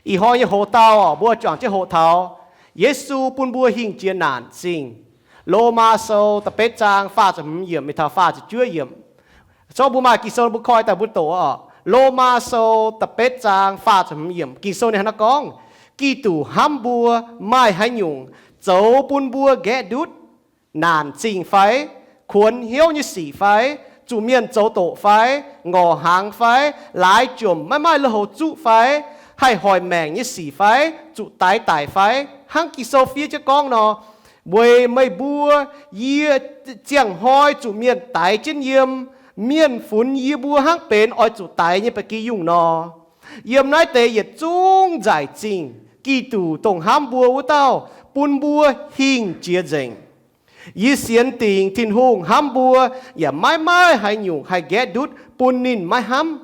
Ih hnoi nyei hoc-dauh mbuo juangc jienv hoqc taux Yesu bun mbuo hingh jiex naanc zingh. Lomaa Sou da'betv zaang faah ziepc hmz yiemc mingh taux faah ziepc juov yiemc. Zorqv mbuo maaih Ging-Sou mbuo koi daaih mbuo doqc oc. Lomaa Sou da'betv zaang faah ziepc hmz yiemc, Ging-Sou ninh hnangv naaiv gorngv, Giduc hnamv mbuo maaih haaix nyungc zoux bun mbuo nqaeqv ndutv, naanc zingh fai, kuonx hnyouv nyei sic fai, zuqc mienh zoux doqc fai, ngorc hnaangx fai, laaix jomc maiv maaih lui-houx zuqv fai, haih hoic maengc nyei sic fai, zuqc daix daic fai, hnangv Ging-Sou fiev jienv gorngv nor, weic meih mbuo, yie, ziangh hnoi zuqc mienh daix jienv yiem, mienh funx yie mbuo hnangv benx oix zuqc daix nyei ba'gi yungh nor. Yiem naaiv deix yietc zungv nzaic zingh Giduc dongh hnamv mbuo wuov dauh bun mbuo hingh jiex nzengc. Yie sienx dingc Tin-Hungh hnamv mbuo yaac maiv maaih haaix nyungc haih nqaeqv ndutv bun ninh maiv hnamv.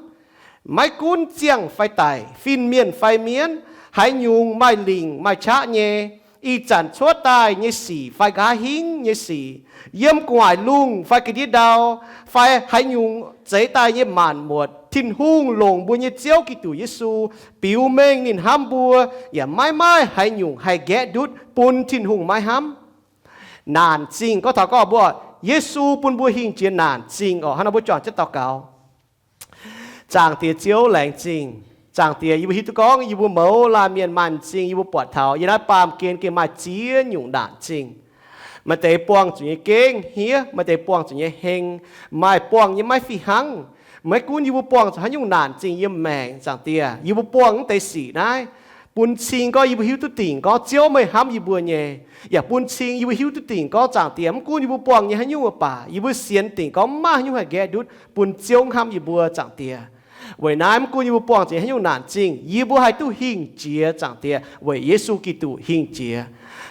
Maiv gunv ziangh fai daic, fin-mienh fai mienv, haaix nyungc maaih lingc maaih qaqv nyei, ih zanc cuotv daaih nyei sic fai nqa'haav hingv nyei sic, yiem gu'nguaaic lungh fai ga'ndiev ndau, fai haaix nyungc zeix daaih nyei maanc muotc, Tin-Hungh longc mbuo nyei Ziouv Giduc Yesu biux mengh ninh hnamv mbuo yaac maiv maaih haaix nyungc haih nqaeqv ndutv bun Tin-Hungh maiv hnamv. Naanc zingh gorngv taux gorngv mbuo, Yesu bun mbuo hingh jiex naanc zingh oc. Hnangv nor mbuo juangc jienv daux gaux. Zaangc Diex Ziouv laengz zingh. Zaangc Diex, yie mbuo hiuv duqv gorngv yie mbuo mouz laanh mienh maaih m'zing, yie mbuo buatc taux yiem naaiv baamh gen gengh maaih ziex nyungc naanc zingh. Maaih deix buangh zuqc nyei gengh hniev, maaih deix buangh zuqc nyei heng, maaih buangh nyei maiv fih hnangv. Maiv gunv yie mbuo buangh zuqc haaix nyungc naanc zingh yiem maengc, Zaangc Diex, yie mbuo buangh mv deix sic naaiv bun cing gorngv yie mbuo hiuv duqv dingc gorngv Ziouv meih hnamv yie mbuo nyei, yaac bun cing yie mbuo hiuv duqv dingc gorngv Zaangc Diex, mv gunv yie mbuo buangh nyei haaix nyungc baac yie mbuo sienx dingc gorngv maiv maaih haaix nyungc haih nqaeqv ndutv bun Ziouv hnamv yie mbuo, Zaangc Diex. Weic naaiv mv gunv yie mbuo buangh zuqc haaix nyungc naanc zingh, yie mbuo haih duqv hingh jiex, Zaangc Diex, weic Yesu Giduc hingh jiex.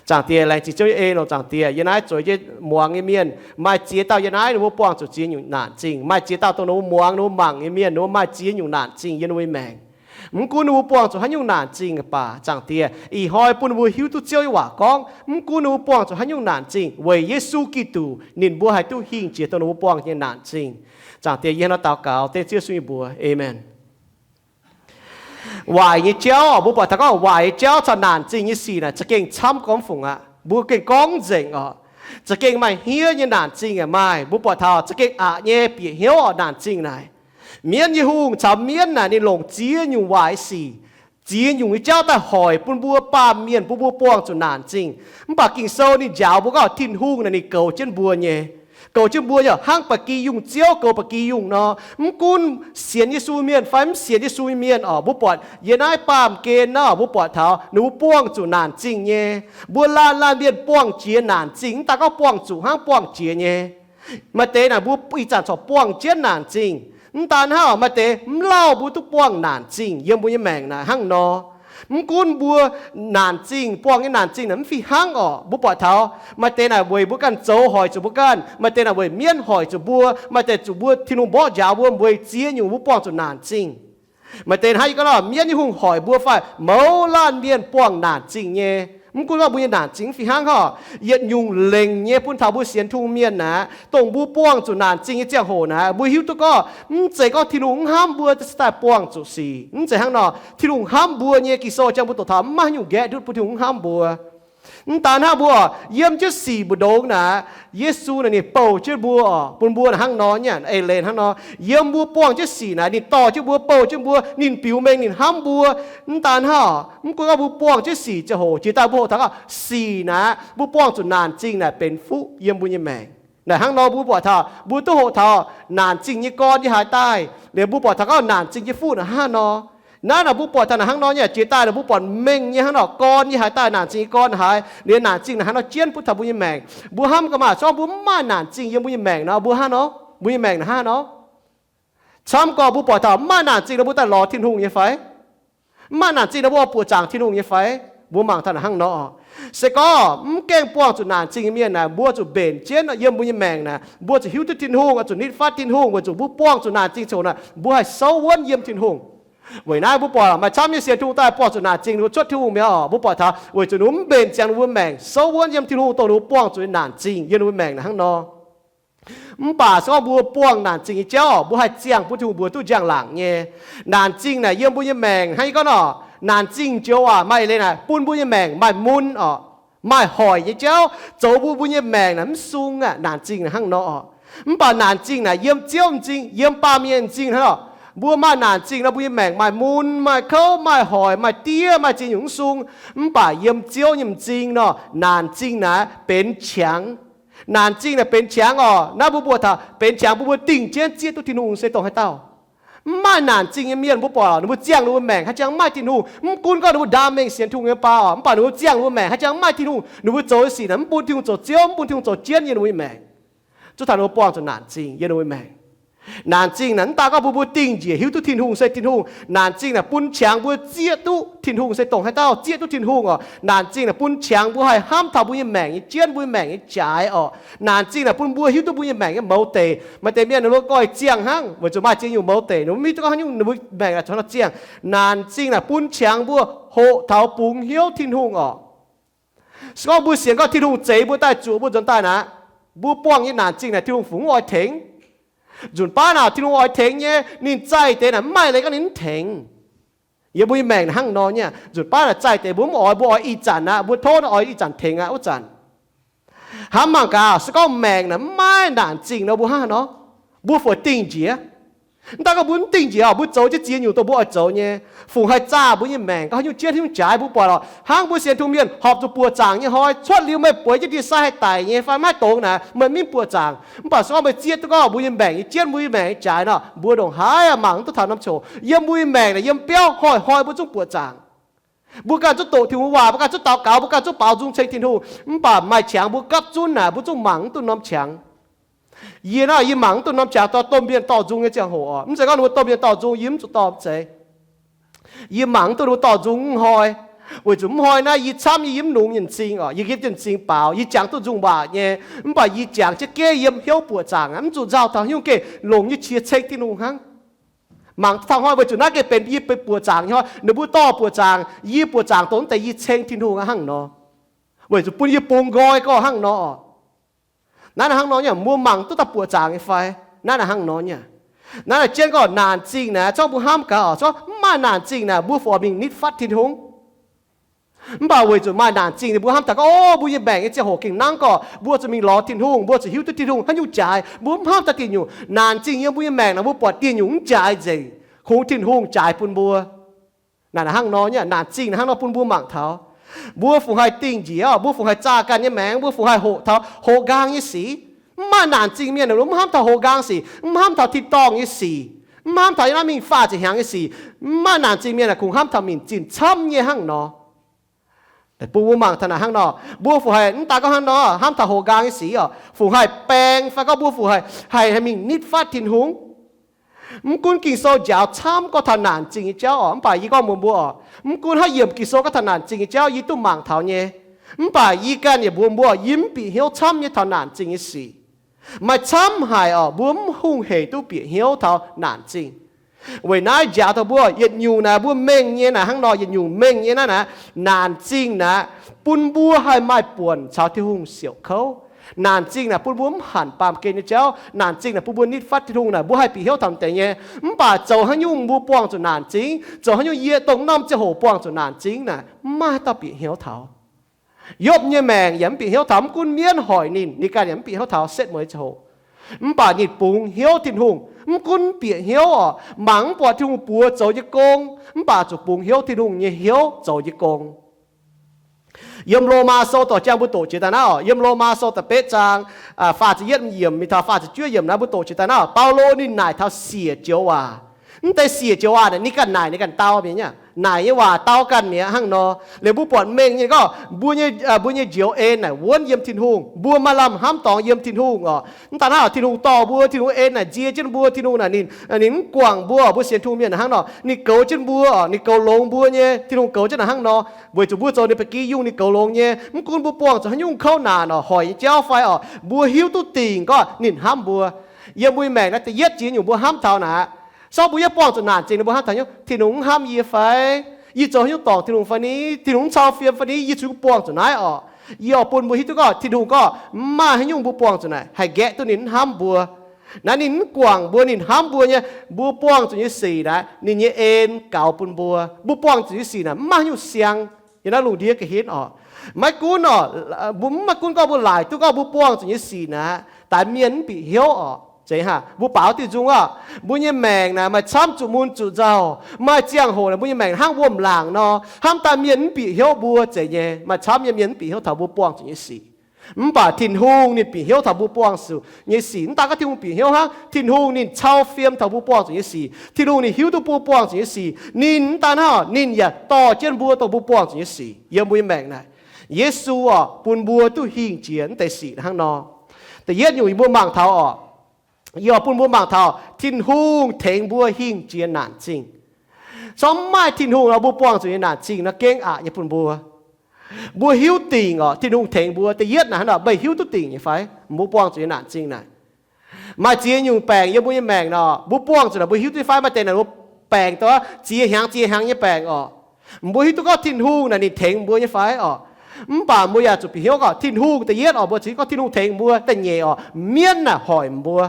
Zaangc Diex, laengz zingh Ziouv nyei en oc, Zaangc Diex. Yiem naaiv zueiz jienv muangx nyei mienh, maaih ziex dauh yiem naaiv ninh mbuo buangh zuqc ziex nyungc naanc zingh, maaih ziex dauh dongh ninh mbuo muangx, ninh mbuo mangc nyei mienh, ninh mbuo maaih ziex nyungc naanc zingh yiem ninh mbuo nyei maengc. Mv gunv ninh mbuo buangh zuqc haaix nyungc naanc zingh baac, Zaangc Diex, ih hnoi bun ninh mbuo hiuv duqv Ziouv nyei waac gorngv, mv gunv ninh mbuo buangh zuqc haaix nyungc naanc zingh, weic Yesu Giduc ninh mbuo haih duqv hingh jiex dongh ninh mbuo buangh nyei naanc zingh. Zaangc Diex, yie hnangv naaiv daux gaux dengv Ziouv Yesu nyei mbuox, aamen. Waaic nyei jauv, mbuo buatc taux gorngv waaic nyei jauv caux naanc zingh nyei sic naaic za'gengh camv gormx fungc aqv. Mbuo gengh gorngv nzengc oc. Za'gengh maaih hniev nyei naanc zingh yaac maaih. Mbuo buatc taux za'gengh aqc nyei bieqc hnyouv oc, naanc zingh naaic. Mienv nyei hungh caux mienv naaic ninh longc ziex nyungc waaic sic, ziex nyungc nyei jauv daaih hoic bun mbuo baamh mienh, bun mbuo buangh zuqc naanc zingh. Mv baac Ging-Sou ninh njaaux mbuo gorngv Tin-Hungh naaic ninh goux jienv mbuo nyei. Goux jienv mbuo yaac hnangv ba'gi yungh ziouv goux ba'gi yungh nor. Mv gunv sienx Yesu mienh fai mv sienx Yesu nyei mienh oc, mbuo buatc yiem naaiv baamh gen naaiv oc, mbuo buatc taux ninh mbuo buangh zuqc naanc zingh nyei. Mbuo laanh laanh mienh buangh jiex naanc zingh, mv daaih gorngv buangh zuqc hnangv, buangh jiex nyei. Maaih deix naaic mbuo ih zanc corc buangh jienv naanc zingh. Mv daan hnangv, maaih deix mv lauh mbuo duqv buangh naanc zingh yiem mbuo nyei maengc naaic hnangv nor. Mv gunv mbuo naanc zingh, buangh nyei naanc zingh naaic mv fih hnangv oc, mbuo buatc taux maaih deix naaic weic mbuo ganh zoux hoic zuqc mbuo ganh, maaih deix naaic weic mienv hoic zuqc mbuo, maaih deix zuqc mbuo Tin-Hungh mborqv njaaux mbuo weic ziex nyungc mbuo buangh zuqc naanc zingh. Maaih deix hnangv yie gorngv nor, mienv nyei hungh hoic mbuo fai mouz laanh mienh buangh naanc zingh nyei. Mv gunv gorngv mbuo nyei naanc zingh mv fih hnangv oc, yietc nyungc lengc nyei bun taux mbuo sienx Tin-Hungh mienh naaic, dongh mbuo buangh zuqc naanc zingh nyei ziangh hoc naaic, mbuo hiuv duqv gorngv mv zeiz gorngv Tin-Hungh mv hnamv mbuo se daaih buangh zuqc sic. Mv zeiz hnangv nor. Tin-Hungh hnamv mbuo nyei. Ging-Sou jang mbuo doqc taux mv maaih haaix nyungc nqaeqv ndutv bun Tin-Hungh mv hnamv mbuo. Mv daan hnangv, mbuo yiem jienv sic mbu'ndongx naaic, Yesu naaic ninh bouh jienv mbuo oc, bun mbuo naaic hnangv nor nyei eix leiz hnangv nor. Yiem mbuo buangh jienv sic naaic ninh dorh jienv mbuo, bouh jienv mbuo, ninh biux mengh ninh hnamv mbuo. Mv daan hnangv, mv gunv gorngv mbuo buangh jienv sic ziangh hoc, jiex daaih mbuo hoqc taux gorngv sic naaic, mbuo buangh zuqc naanc zingh naaic benx fuqv yiem mbuo nyei maengc. Naaic hnangv nor mbuo buatc taux, mbuo duqv hoqc taux naanc zingh nyei gorn yiem haaix daaih, liuz mbuo buatc taux gorngv naanc zingh nyei fuqv naaic hnangv nor. Naaiv naaic mbuo buatc taux naaic hnangv nor nyei, jiex daaih naaic mbuo buatc mengh nyei hnangv nor, gorn yiem haaix daaih, naanc zingh nyei gorn haaix, liuz naanc zingh naaic hnangv nor jienv bun taux mbuo nyei maengc. Mbuo hnamv gaax maah, se gorngv mbuo mv maaih naanc zingh yiem mbuo nyei maengc nor, mbuo hnangv nor, mbuo nyei maengc naaic hnangv nor. Camv gorx mbuo buatc taux mv maaih naanc zingh nor mbuo daaih lorz Tin-Hungh nyei fai? Mv maaih naanc zingh nor mbuo buoqc zaangc Tin-Hungh nyei fai? Mbuo mangc taux naaic hnangv nor. Se gorngv mv gaengh buangh zuqc naanc zingh nyei mienh naaic, mbuo zuqc mbenc jienv yiem mbuo nyei maengc naaic, mbuo zuqc hiuv duqv Tin-Hungh, zuqc nitv fatv Tin-Hungh, weic zuqc mbuo buangh zuqc naanc zingh ziangh hoc naaic, mbuo haih souv wuonv yiem Tin-Hungh. Weic naaiv mbuo buatc maaih camv nyei sienx Tin-Hungh daaih buangh zuqc naanc zingh ninh mbuo cuotv Tin-Hungh mi'aqv oc. Mbuo buatc taux weic zuqc ninh mbuo mv mbenc ziangx ninh mbuo maengc, souv wuonv yiem Tin-Hungh dongh ninh mbuo buangh zuqc nyei naanc zingh yiem ninh mbuo maengc naaic hnangv nor. Mv baac se gorngv mbuo buangh naanc zingh nyei jauv, mbuo haih ziangh bun Tin-Hungh mbuox duqv njang-laangc nyei. Naanc zingh naaic yiem mbuo nyei maengc hnangv yie gorngv nor, Naanc zingh joux waac maaih eix leiz naaic bun mbuo nyei maengc maaih mun orqc, maaih hoic nyei jauv, zoux mbuo, mbuo nyei maengc naaic mv sung aqv. Naanc zingh naaic hnangv nor orqc. Mv baac naanc zingh naaic yiem Ziouv m'zing, yiem baamh mienh m'zing hnangv orqc. Mbuo maaih naanc zingh nor, mbuo nyei maengc maaih mun, maaih kouv, maaih hoic, maaih diev, maaih ziex nyungc mv sung. Mv baac yiem Ziouv nyei m'zing nor, naanc zingh naaic benx qangx. Naanc zingh naaic benx qangx orqc. Naaiv mbuo mbuox taux benx qangx bun mbuo dingh jienv zieqv duqv Tin-Hungh se dongh haaix dauh. Mv maaih naanc zingh nyei mienh, mbuo buatc ninh mbuo ziangh ninh mbuo maengc haaix jangx maaih Tin-Hungh. Mv gunv gorngv ninh mbuo ndaam mengh sienx Tin-Hungh nyei baac orqc, mv baac ninh mbuo ziangh ninh mbuo maengc haaix jangx maaih Tin-Hungh, ninh mbuo zoux nyei sic naaic mv bun Tin-Hungh zoux Ziouv, mv bun Tin-Hungh zoux jienv yiem ninh mbuo nyei maengc. Zuov taux ninh mbuo buangh zuqc naanc zingh yiem ninh mbuo nyei maengc. Naanc zingh naaic mv daan gorngv bun mbuo dingh njiec hiuv duqv Tin-Hungh se Tin-Hungh. Naanc zingh naaic bun qangx mbuo zieqv duqv Tin-Hungh se dongh haaix dauh, zieqv duqv Tin-Hungh orqc. Naanc zingh naaic bun qangx mbuo haih hnamv taux mbuo nyei maengc nyei jienv, mbuo nyei maengc nyei jaaix orqc. Naanc zingh naaic bun mbuo hiuv duqv mbuo nyei maengc nyei mouz deic. Maaih deix mienh ninh mbuo goiv ziangh hnangv, weic zuqc maaih ziex nyungc mouz deic, ninh mbuo mv hiuv duqv gorngv haaix nyungc ninh mbuo maengc naaic caux nor ziangh. Naanc zingh naaic bun qangx mbuo hoqc taux bungx hnyouv Tin-Hungh orqc. Se gorngv mbuo sienx gorngv Tin-Hungh zeix mbuo daaih zuoqc mbuo nzuonx daaih naaic, mbuo buangh nyei naanc zingh naaic Tin-Hungh fungc mv oix tengx. Nzunc baav naaic Tin-Hungh oix tengx nyei, ninh zaih deix naaic mv maaih leiz gorngv ninh mv tengx. Yiem mbuo nyei maengc naaic hnangv nor nyei. Nzunc baav naaic zaih deix mbuo mv oix, mbuo oix ih zanc aqv, mbuo tov oix ih zanc tengx aqv wuov zanc. Hnamv mangc gaax, se gorngv maengc naaic mv maaih naanc zingh nor, mbuo hnangv haaix nor? Mbuo fungc dingh njiec? Mv daan gorngv mbuo mv dingh njiec orqc, mbuo zoux jienv ziex nyungc dongh mbuo oix zoux nyei, fungc haih zaah mbuo nyei maengc gorngv haaix nyungc jienv haaix nyungc jaaix. Mbuo buatc lorqc, hnangv mbuo sienx Tin-Hungh mienh horpc zuqc buoqc zaangc nyei hnoi, cuotv liuz meih bueix jienv ndie-sai haih daic nyei fai maiv dongz naaic, meih mv buoqc zaangc. Mv baac se gorngv meih zieqv duqv gorngv mbuo nyei maengc nyei jienv, mbuo nyei maengc nyei jaaix nor, mbuo ndongc haaix mangc mv duqv taux norm ziangh hoc. Yiem mbuo nyei maengc naaic, yiem biauv hnoi-hnoi mbuo zungv buoqc zaangc. Mbuo ganh zungv doqc Tin-Hungh waac, mbuo ganh zungv daux gaux, mbuo ganh zungv baaux nzung ceng Tin-Hungh, mv baac maaih qangx mbuo gapv zunv naaic, mbuo zungv mangc mv duqv norm qangx. Yie naaiv, yie mangc mv duqv norm qangx dorh domh mienh dorh nzung nyei ziangh hoc orqc, mv zeiz gorngv ninh mbuo domh mienh dorh nzung yie mv zuqc dorh, mv zeiz. Yie mangc mv duqv ninh mbuo dorh nzung mv hnoi, weic zuqc mv hnoi naaiv yie camv nyei, yie mv longx nyei m'zing orqc, yie gengh jienv m'zing baaux, yie jangx duqv nzung waac nyei, mv baac yie jangx jienv geh yiem hnyouv buoqc zaangc aqv, mv zuqc nzauh taux haaix nyungc gengh longc nyei qiex ceng Tin-Hungh hnangv. Mangc duqv taux hnoi weic zuqc naaiv gengh benx yie benx buoqc zaangc nyei hnoi, ninh mbuo dorh buoqc zaangc, yie buoqc zaangc dongh mv deix yie ceng Tin-Hungh aqv hnangv nor. Weic zuqc bun yie bungx nqoi gorx hnangv nor. Naaiv naaic hnangv nor nyei, mbuo mangc duqv dauh buoqc zaangc nyei fai? Naaiv naaic hnangv nor nyei. Naaiv naaic jienv gorngv naanc zingh naaic, zorqv mbuo hnamv gaax orqc, zorqv mv maaih naanc zingh naaic, mbuo fungc oix mingh nitv fatv Tin-Hungh. Mv baac weic zuqc maaih naanc zingh, mbuo hnamv daaih gorngv, o, mbuo nyei maengc nyei ziangh hoc gengh nangv gorqv, mbuo zuqc mingh lorz Tin-Hungh, mbuo zuqc hiuv duqv Tin-Hungh haaix nyungc jaaix, mbuo mv hnamv taux diuc nyungc. Naanc zingh yiem mbuo nyei maengc naaic, mbuo buatc diuc nyungc mv jaaix nzengc, kungx Tin-Hungh jaaix bun mbuo. Naaic hnangv nor nyei, naanc zingh naaiv hnangv nor bun mbuo mangc taux, mbuo fungc haih dingh njiec, mbuo fungc haih zaah ganh nyei maengc, mbuo fungc haih hoqc taux hoqc nqaang nyei sic. Mv maaih naanc zingh mienh mv hnamv taux hoqc nqaang sic, mv hnamv taux tin-dorngh nyei sic, mv hnamv taux yiem naaiv mingh faah ziepc hnyangx nyei sic. Mv maaih naanc zingh mienh kungx hnamv taux minc zinh camv nyei hnangv nor. Bun mbuo mangc taux naaic hnangv nor, mbuo fungc haih mv daan gorngv hnangv nor hnamv taux hoqc nqaang nyei sic orqc, fungc haih baeng fai gorngv mbuo fungc haih, haih, haih mingh nitv fatv Tin-Hungh. Mv gunv Ging-Sou njaaux camv gorngv taux naanc zingh nyei jauv orqc, mv baac yie gorngv mbuox mbuo orqc, mv gunv haaix yiemc Ging-Sou gorngv taux naanc zingh nyei jauv yie duqv mangc taux nyei, mv baac yie ganh yaac mbuox mbuo, yie mv bieqc hnyouv camv nyei taux naanc zingh nyei sic. Maaih camv haic orqc, mbuo mv hungh heic duqv bieqc hnyouv taux naanc zingh. Weic naaiv njaaux taux mbuo yietc nyungc naaic mbuo mengh nyei naaic hnangv nor, yietc nyungc mengh nyei naaiv naaic, naanc zingh naaic bun mbuo haih maaih buonc caux Tin-Hungh siouc kouv. Naanc zingh naaic bun mbuo mv hanc baamh gen nyei jauv. Naanc zingh naaic bun mbuo nitv fatv Tin-Hungh naaic mbuo haih bieqc hnyouv taux deix nyei. Mv baac zoux haaix nyungc mbuo buangh zuqc naanc zingh, zoux haaix nyungc yie dongh norm ziangh hoc buangh zuqc naanc zingh naaic, mv maaih dauh bieqc hnyouv taux. Yopv nyei maengc yaac mv bieqc hnyouv taux, mv gunv mienv hoic ninh, ninh ganh yaac mv bieqc hnyouv taux setv mueiz ziangh hoc. Mv baac ninh bungx hnyouv Tin-Hungh, mv gunv mv bieqc hnyouv orqc, mangc mv buatc Tin-Hungh buoz zoux nyei gong, mv baac zuqc bungx hnyouv Tin-Hungh nyei hnyouv zoux nyei gong. Yiem Lomaa Sou dorh jangx mbuo doqc jiex daaih naaiv orqc, yiem Lomaa Sou da'betv zaang, faah ziepc yietv yiemc mingh taux faah ziepc juov yiemc naaiv mbuo doqc jiex daaih naaiv orqc, Baulo ninh naaic taux siec joux waac. Mv deix siec joux waac naaic ninh ganh naaic ninh ganh dau mi'aqv. Naaic nyei waac dau ganh mi'aqv hnangv nor. Liuz mbuo buatc mengh nyei gorngv mbuo nyei, mbuo nyei njoux en naaic wuonv yiem Tin-Hungh, mbuo maaih lamh hnamv dorngx yiem Tin-Hungh orqc. Mv daan naaiv orqc, Tin-Hungh dorh mbuo, Tin-Hungh en naaic nzie jienv mbuo, Tin-Hungh naaic ninh, ninh mv guangc mbuo, mbuo sienx Tin-Hungh mienh hnangv nor, ninh goux jienv mbuo orqc, ninh goux longx mbuo nyei, Tin-Hungh goux jienv naaic hnangv nor, weic zuqc mbuo zoux ninh ba'gi yungh ninh goux longx nyei. Mv gunv mbuo buangh zuqc haaix nyungc kouv naanc orqc, hoic nyei jauv fai orqc, mbuo hiuv duqv dingc gorngv ninh hnamv mbuo. Yiem mbuo nyei maengc naaiv da'yietv jiex nyungc mbuo hnamv taux naaic, sorng mbuo yaac buangh zuqc naanc zingh nor mbuo hnamv taux nyei, Tin-Hungh mv hnamv yie fai? Yie zoux haaix nyungc dorngc Tin-Hungh fai ni? Tin-Hungh mv cau fiem fai ni? Yie zuqc buangh zuqc naaiv orqc. Yie oix bun mbuo hiuv duqv gorngv Tin-Hungh gorngv mv maaih haaix nyungc mbuo buangh zuqc naaic haih nqaeqv duqv ninh mv hnamv mbuo. Naaiv ninh mv guangc mbuo, ninh hnamv mbuo nyei, mbuo buangh zuqc nyei sic naaiv, ninh nyei en gaux bun mbuo. Mbuo buangh zuqc nyei sic naaic mv maaih nyungc siang yiem naaiv lungh ndiev ga'hlen orqc. Maiv gunv orqc, mbuo mv maaih gunv gorngv mbuo laaic duqv gorngv mbuo buangh zuqc nyei sic naaic, daaih mienh mv bieqc hnyouv orqc. Zeiz hnangv mbuo baaux diuh nzung orqc, mbuo nyei maengc naaic maaih camv zuqc mun zuqc nzauh, maaih ziangh hoc naaic mbuo nyei maengc hnangv wuom-laangc nor, hnamv daaih mienh mv bieqc hnyouv mbuo. Zeiz nyei, maaih camv nyei mienh mv bieqc hnyouv taux mbuo buangh zuqc nyei sic. Mv baac Tin-Hungh ninh bieqc hnyouv taux mbuo buangh zuqc nyei sic. Mv daan gorngv Tin-Hungh bieqc hnyouv hnangv, Tin-Hungh ninh cau fiem taux mbuo buangh zuqc nyei sic. Tin-Hungh ninh hiuv duqv mbuo buangh zuqc nyei sic. Ninh mv daan hnangv, ninh yaac dorh jienv mbuo dongh mbuo buangh zuqc nyei sic yiem mbuo nyei maengc naaic. Yesu orqc, bun mbuo duqv hingh jiex mv deix sic hnangv nor. Da'yietv nyungc yie mbuo mangc taux orqc, yie oix bun mbuo mangc taux Tin-Hungh tengx mbuo hingh jiex naanc zingh. Corc mv maaih Tin-Hungh nor, mbuo buangh zuqc nyei naanc zingh nor gengh aqc nyei bun mbuo. Mbuo hiuv dingc orqc, Tin-Hungh tengx mbuo. Da'yietv naaic hnangv nor, meih hiuv duqv dingc nyei fai? Mbuo buangh zuqc nyei naanc zingh naaic, maaih ziex nyungc baengc yiem mbuo nyei maengc nor, mbuo buangh zuqc naaic mbuo hiuv duqv fai? Maaih deix naaic mbuo baengc daaih ziex hnyangx ziex hnyangx nyei baengc orqc. Mbuo hiuv duqv gorngv Tin-Hungh naaic ninh tengx mbuo nyei fai orqc? Mv baac mbuo yaac zuqc bieqc hnyouv gorngv Tin-Hungh da'yietv orqc, mbuo cingx gorngv Tin-Hungh tengx mbuo. Da'nyeic orqc, mienv naaic hoic mbuo.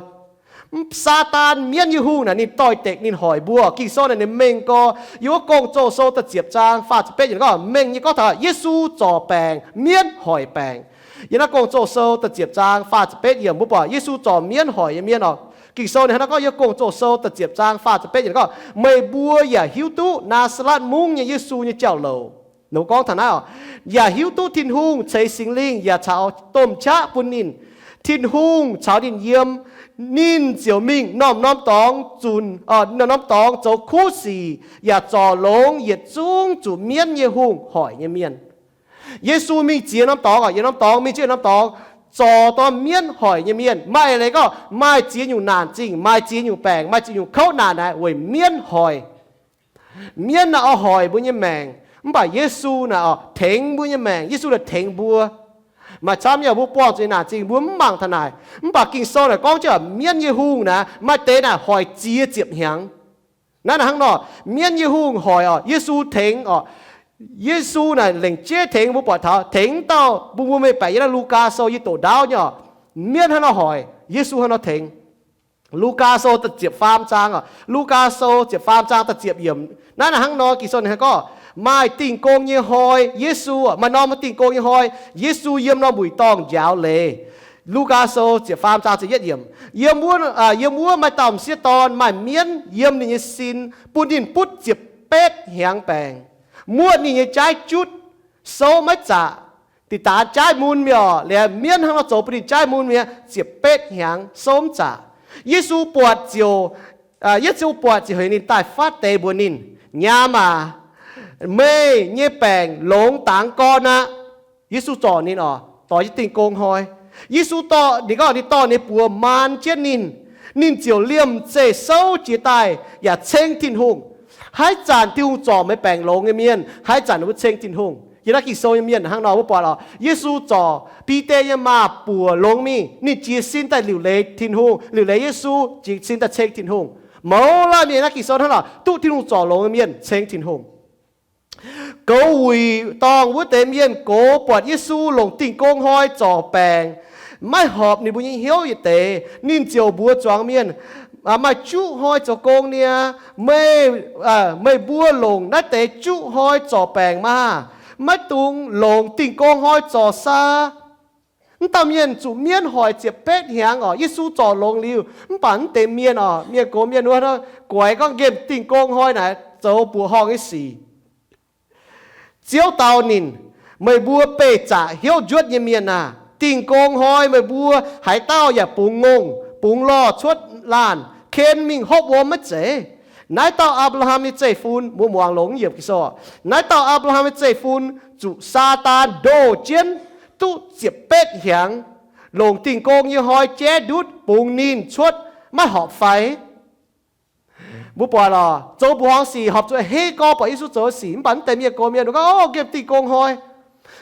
Saadaan, mienv nyei hungh naaic ninh doix-dekc, ninh hoic mbuo. Ging-Sou naaic ninh mengh gorx, yiem wuov Gong-Zoh sou da'ziepc zaang faah ziepc betv yiemc gorngv, mengh nyei gorngv taux Yesu zorc baengc, mienv hoic baengc. Yiem naaiv Gong-Zoh sou da'ziepc zaang faah ziepc betv yiemc mbuo buatc Yesu zorc mienv hoic nyei mienh orqc. Ging-Sou ninh hnangv naaiv gorngv, yiem Gong-Zoh sou da'ziepc zaang faah ziepc betv yiemc gorngv, meih mbuo yaac hiuv duqv Naa^saa^letv Mungv nyei Yesu nyei jauv-louc. Ninh gorngv taux naaiv orqc, yaac hiuv duqv Tin-Hungh ceix Singx Lingh yaac caux domh qaqv bun ninh. Tin-Hungh caux ninh yiem, ninh ziouc mingh norm-norm dorngx zunc, norm-norm dorngx zoux kuv sic yaac zorc longx yietc zungv zuqc mienv nyei hungh hoic nyei mienh. Yesu mingh ziex norm dorngx orqc, yietc norm dorngx mingh jienv norm dorngx, zorc dorh mienv hoic nyei mienh. Maaih leiz gorngv maaih ziex nyungc naanc zingh, maaih ziex nyungc baengc, maaih ziex nyungc kouv naanc naaic weic mienv hoic. Mienv naaic oix hoic mbuo nyei maengc, mv baac Yesu naaic oix tengx mbuo nyei maengc. Yesu naaic tengx mbuo. Maaih camv nyei mbuo buangh zuqc naanc zingh mbuo mv mangc taux naaic, mv baac Ging-Sou naaic gorngv jienv mienv nyei hungh naaic maaih deix naaic hoic ziex ziepc hnyangx. Naaiv naaic hnangv nor, mienv nyei hungh hoic orqc, Yesu tengx orqc. Yesu naaic lengc jeiv tengx mbuo buatc taux tengx dauh mbuo, mbuo meih baeqc yiem naaiv Lugaa Sou yie doqc ndaauv nyei orqc, mienv hnangv nor hoic, Yesu hnangv nor tengx. Lugaa Sou da'ziepc faam zaang orqc, Lugaa Sou ziepc faam zaang da'ziepc yiemc. Naaiv naaic hnangv nor Ging-Sou ninh gorngv, maaih Dingh Gong nyei hnoi Yesu, maaih norm Dingh Gong nyei hnoi, Yesu yiem norm wuic dorngh njaaux leiz. Lugaa Sou ziepc faam zaang ziepc yietv yiemc. Yiem wuov, yiem wuov maaih dauh m'sieqv dorn maaih mienv yiem ninh nyei sin, bun ninh butv ziepc betv hnyangx baengc. Muotv ninh nyei jaaiv jutv, souv maiv zaqc. Da'daaih jaaiv mun mi'aqv, liuz mienv hnangv nor zoux bun ninh jaaiv mun mi'aqv, ziepc betv hnyangx souv mv zaqc. Yesu buatc ziouc, Yesu buatc ziouc heuc ninh daaih fatv deix mbuox ninh, Nyaam aac, meih nyei baengc longx dangx gorn aqv. Yesu zorc ninh orqc, doix jienv Dingh Gong Hnoi. Yesu dorh ninh, gorngv ninh dorh ninh buoz maan jienv ninh, ninh ziouc liemh zeih souv jiez daaih yaac ceng Tin-Hungh. Haaix zanc Tin-Hungh zorc meih baengc longx nyei mienh, haaix zanc mbuo ceng Tin-Hungh. Yiem naaiv Ging-Sou nyei mienh hnangv nor mbuo buatc orqc, Yesu zorc Bide nyei maa buoc longx mingh, ninh jiez sin daaih liuc leiz Tin-Hungh, liuc leiz Yesu, jiez sin daaih ceng Tin-Hungh. Mouz laanh mienh naaiv Ging-Sou hnangv nor duqv Tin-Hungh zorc longx nyei mienh ceng Tin-Hungh. Goux wuic dorngh wuov deix mienh gox buatc Yesu longc Dingh Gong Hnoi zorc baengc, maiv horpc ninh mbuo nyei hnyouv yietc deix, ninh ziouc mbuox zuangx mienh, maaih juqv hnoi zoux gong niaa. Meih, meih mbuo longc naaiv deix juqv hnoi zorc baengc maah! Maiv dungx longc Dingh Gong Hnoi zorc saa. Mv dauh mienh zuqc mienv hoic ziepc betv hnyangx orqc, Yesu zorc longx liuz, mv baac mv deix mienh orqc, mienh gox mienh wuov guaix gorngv nqemh Dingh Gong Hnoi naaic zoux mbuoqc horngh nyei sic. Ziouv dau ninh, meih mbuo beih zaqc hnyouv njuotv nyei mienh aah! Dingh Gong Hnoi meih mbuo haaix dauh yaac bungx ngongh, bungx lorh cuotv laanh, ken mingh hopv wuom maiv zeiz. Naaiv dauh Apc^laa^ham nyei zeiv-fun, mbuo muangx longx yiemc Ging-Sou, naaiv dauh Apc^laa^ham nyei zeiv-fun zuqc Saadaan ndoh jienv duqv ziepc betv hnyangx, longc Dingh Gong nyei Hnoi jaiv ndutv bungx ninh cuotv, maiv horpc fai? Mbuo buatc lorqc, zoux mbuoqc horngh sic horpc zuqc hei gorx buatc Yesu zoux sic, mv baac mv deix mienh gox mienh gorngv, O, nqemh Dingh Gong Hnoi.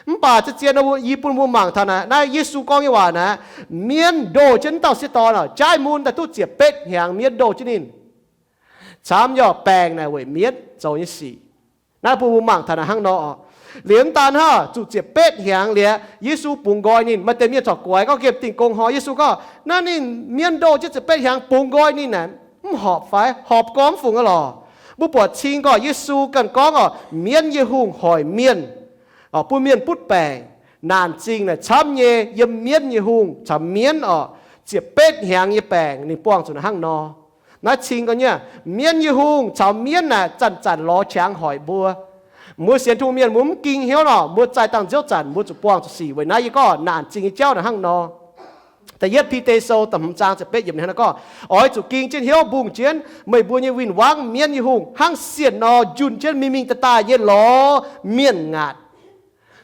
Mv baac zien-zien nor yie bun mbuo mangc taux naaiv, naaiv Yesu gorngv nyei waac naaiv, mienv ndoh jienv mv dauh sieqv dorn orqc, jaaiv mun daaih duqv ziepc betv hnyangx mienv ndoh jienv ninh. Camv nyei orqc, baengc naaic weic mienv zoux nyei sic. Naaiv bun mbuo mangc taux naaiv hnangv nor orqc. Liuz mv daan hnangv, zuqc ziepc betv hnyangx liuz, Yesu bungx nqoi ninh. Maaih deix mienh corc guaix gorngv, gengh dingh gong hnoi. Yesu gorngv, naaiv ninh mienv ndoh jienv ziepc betv hnyangx bungx nqoi ninh naaic, mv horpc fai? Horpc gormx fungc aqv lorqc. Mbuo buatc cing gorqv Yesu ganh gorngv orqc, mienv nyei hungh hoic mienh, bun mienh butv baengc. Naanc zingh naaic camv nyei, yiem mienv nyei hungh caux mienv orqc, ziepc betv hnyangx nyei baengc ninh buangh zuqc naaic hnangv nor. Naaiv cing gorqv nyei, mienv nyei hungh caux mienv naaic zanc-zanc lorz qangx hoic mbuo. Mbuo sienx Tin-Hungh mienh mbuo mv ging hnyouv nor, mbuo zaih dangh nziouv zanc mbuo zuqc buangh zuqc sic. Weic naaiv yie gorngv naanc zingh nyei jauv naaic hnangv nor. Da'yietv Bide Sou da'hmz zaang ziepc betv yiemc hnangv naaiv gorngv, oix zuqc ging jienv hnyouv mbungh jienv meih mbuo nyei win-wangv, mienv nyei hungh, hnangv sienh nor njunh jienv mingh mingh daaih daaih nyei lorz mienh ngaatc.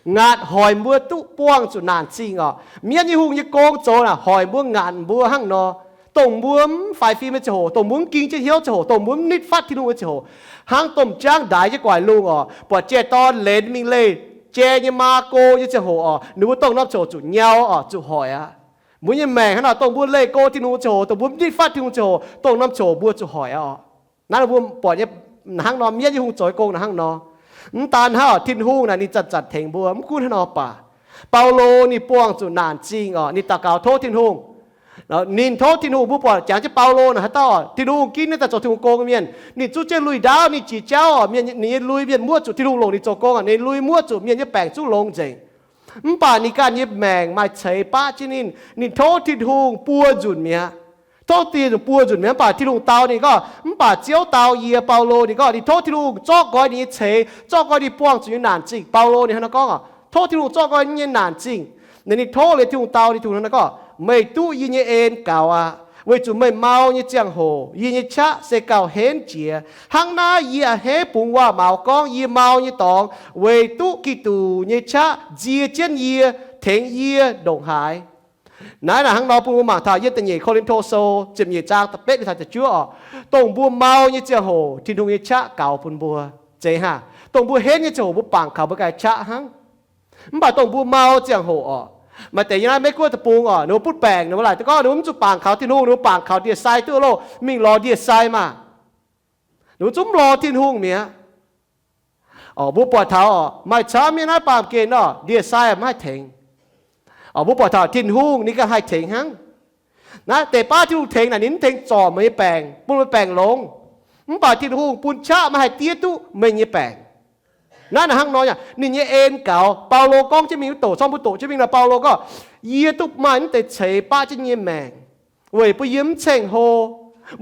Ngaatc hoic mbuo duqv buangh zuqc naanc zingh orqc. Mienv nyei hungh nyei gong zoux naaic hoic mbuo ngaatc mbuo hnangv nor. Dongh mbuo mv faix fim nyei ziangh hoc, dongh mbuo mv ging jienv hnyouv ziangh hoc, dongh mbuo mv nitv fatv Tin-Hungh nyei ziangh hoc, hnangv domh jaangv ndaix jienv guaix lungh orqc, buatc jai-dorn lenz mingh leih jai nyei maa go nyei ziangh hoc orqc, ninh mbuo dongh norm ziangh hoc zuqc nyau orqc, zuqc hoic aqv. Mbuo nyei maengc hnangv naaic, dongh mbuo leih go Tin-Hungh ziangh hoc, dongh mbuo mv nitv fatv Tin-Hungh ziangh hoc, dongh norm ziangh hoc mbuo zuqc hoic aqv orqc. Naaiv mbuo buatc nyei hnangv nor, mienv nyei hungh zoux nyei gong naaic hnangv nor. Mv daan hnangv orqc, Tin-Hungh naaic ninh zanc-zanc tengx mbuo, mv gunv hnangv nor baac. Baulo ninh buangh zuqc naanc zingh orqc, ninh daux gaux tov Tin-Hungh. Ninh tov Tin-Hungh, mbuo buatc jangx jienv Baulo naaic haaix dauh orqc, Tin-Hungh ginv ninh daaih zoux Tin-Hungh gong mienh. Ninh zuqv jienv lui ndaauv, ninh jiex jauv orqc, mienh, ninh nyei lui mienh muoqv zuqc Tin-Hungh longc ninh zoux gong orqc, ninh lui muoqv zuqc mienh nyei baengc zungv longx nzengc. Mv baac ninh ganh nyei maengc maaih ceix baqv jienv ninh, ninh tov Tin-Hungh buo nzunc mi'aqv. Tov Tin-Hungh buo nzunc mi'aqv, mv baac Tin-Hungh dau ninh gorngv, mv baac Ziouv dau yie, Baulo, ninh gorngv ninh tov Tin-Hungh zorqv nqoi ninh nyei ceix, zorqv nqoi ninh buangh zuqc nyei naanc zingh. Baulo ninh hnangv naaiv gorngv orqc, tov Tin-Hungh zorqv nqoi ninh nyei naanc zingh. Ninh tov liuz Tin-Hungh dau ninh, Tin-Hungh hnangv naaiv gorngv, meih duqv yie nyei en gaux aqv, weic zuqc meih mau nyei ziangh hoc yie nyei qaqv se gauh henv jiex. Hnangv naaiv yie a'hneiv bungx waac-maux gorngv yie mau nyei dorngx, weic duqv Giduc nyei qaqv nzie jienv yie, tengx yie ndongc haaix. Naaiv naaic hnangv nor bun mbuo mangc taux yiem da'nyeic Ko^lin^to Sou ziepc nyeic zaang da'betv taux da'juov orqc, dongh mbuo mau nyei ziangh hoc Tin-Hungh nyei qaqv gaux bun mbuo. Zeiz hnangv, dongh mbuo henv nyei ziangh hoc mbuo bangc kaux mbuo ganh qaqv hnangv. Mv baac dongh mbuo mau ziangh hoc orqc, maaih deix yiem naaiv Meiv-Guoqv deic-bung orqc, ninh mbuo butv baengc ninh mbuo laaic duqv gorngv ninh mbuo mv zuqc bangc kaux Tin-Hungh, ninh mbuo bangc kaux ndie-sai duqv loh, mingh lorz ndie-sai maah. Ninh mbuo zungv mv lorz Tin-Hungh mi'aqv. Orqc, mbuo buatc taux orqc, maaih camv nyei naaiv baamh gen orqc, ndie-sai mv haih tengx. Orqc, mbuo buatc taux Tin-Hungh ninh ganh haih tengx hnangv. Naaiv deix baav Tin-Hungh tengx naaic ninh mv tengx zorc meih nyei baengc, bun meih baengc longx. Mv baac Tin-Hungh bun qaqv maiv haih diev duqv meih nyei baengc. Naaiv naaic hnangv nor yaac ninh nyei en gaux. Baulo gorngv jienv mingh wuov doqc, zorngv mbuo doqc jienv mingh nor, Baulo gorngv, yie duqv maaih mv deix ceix baqv jienv nyei maengc, weic bun yie mv ceng-hlo,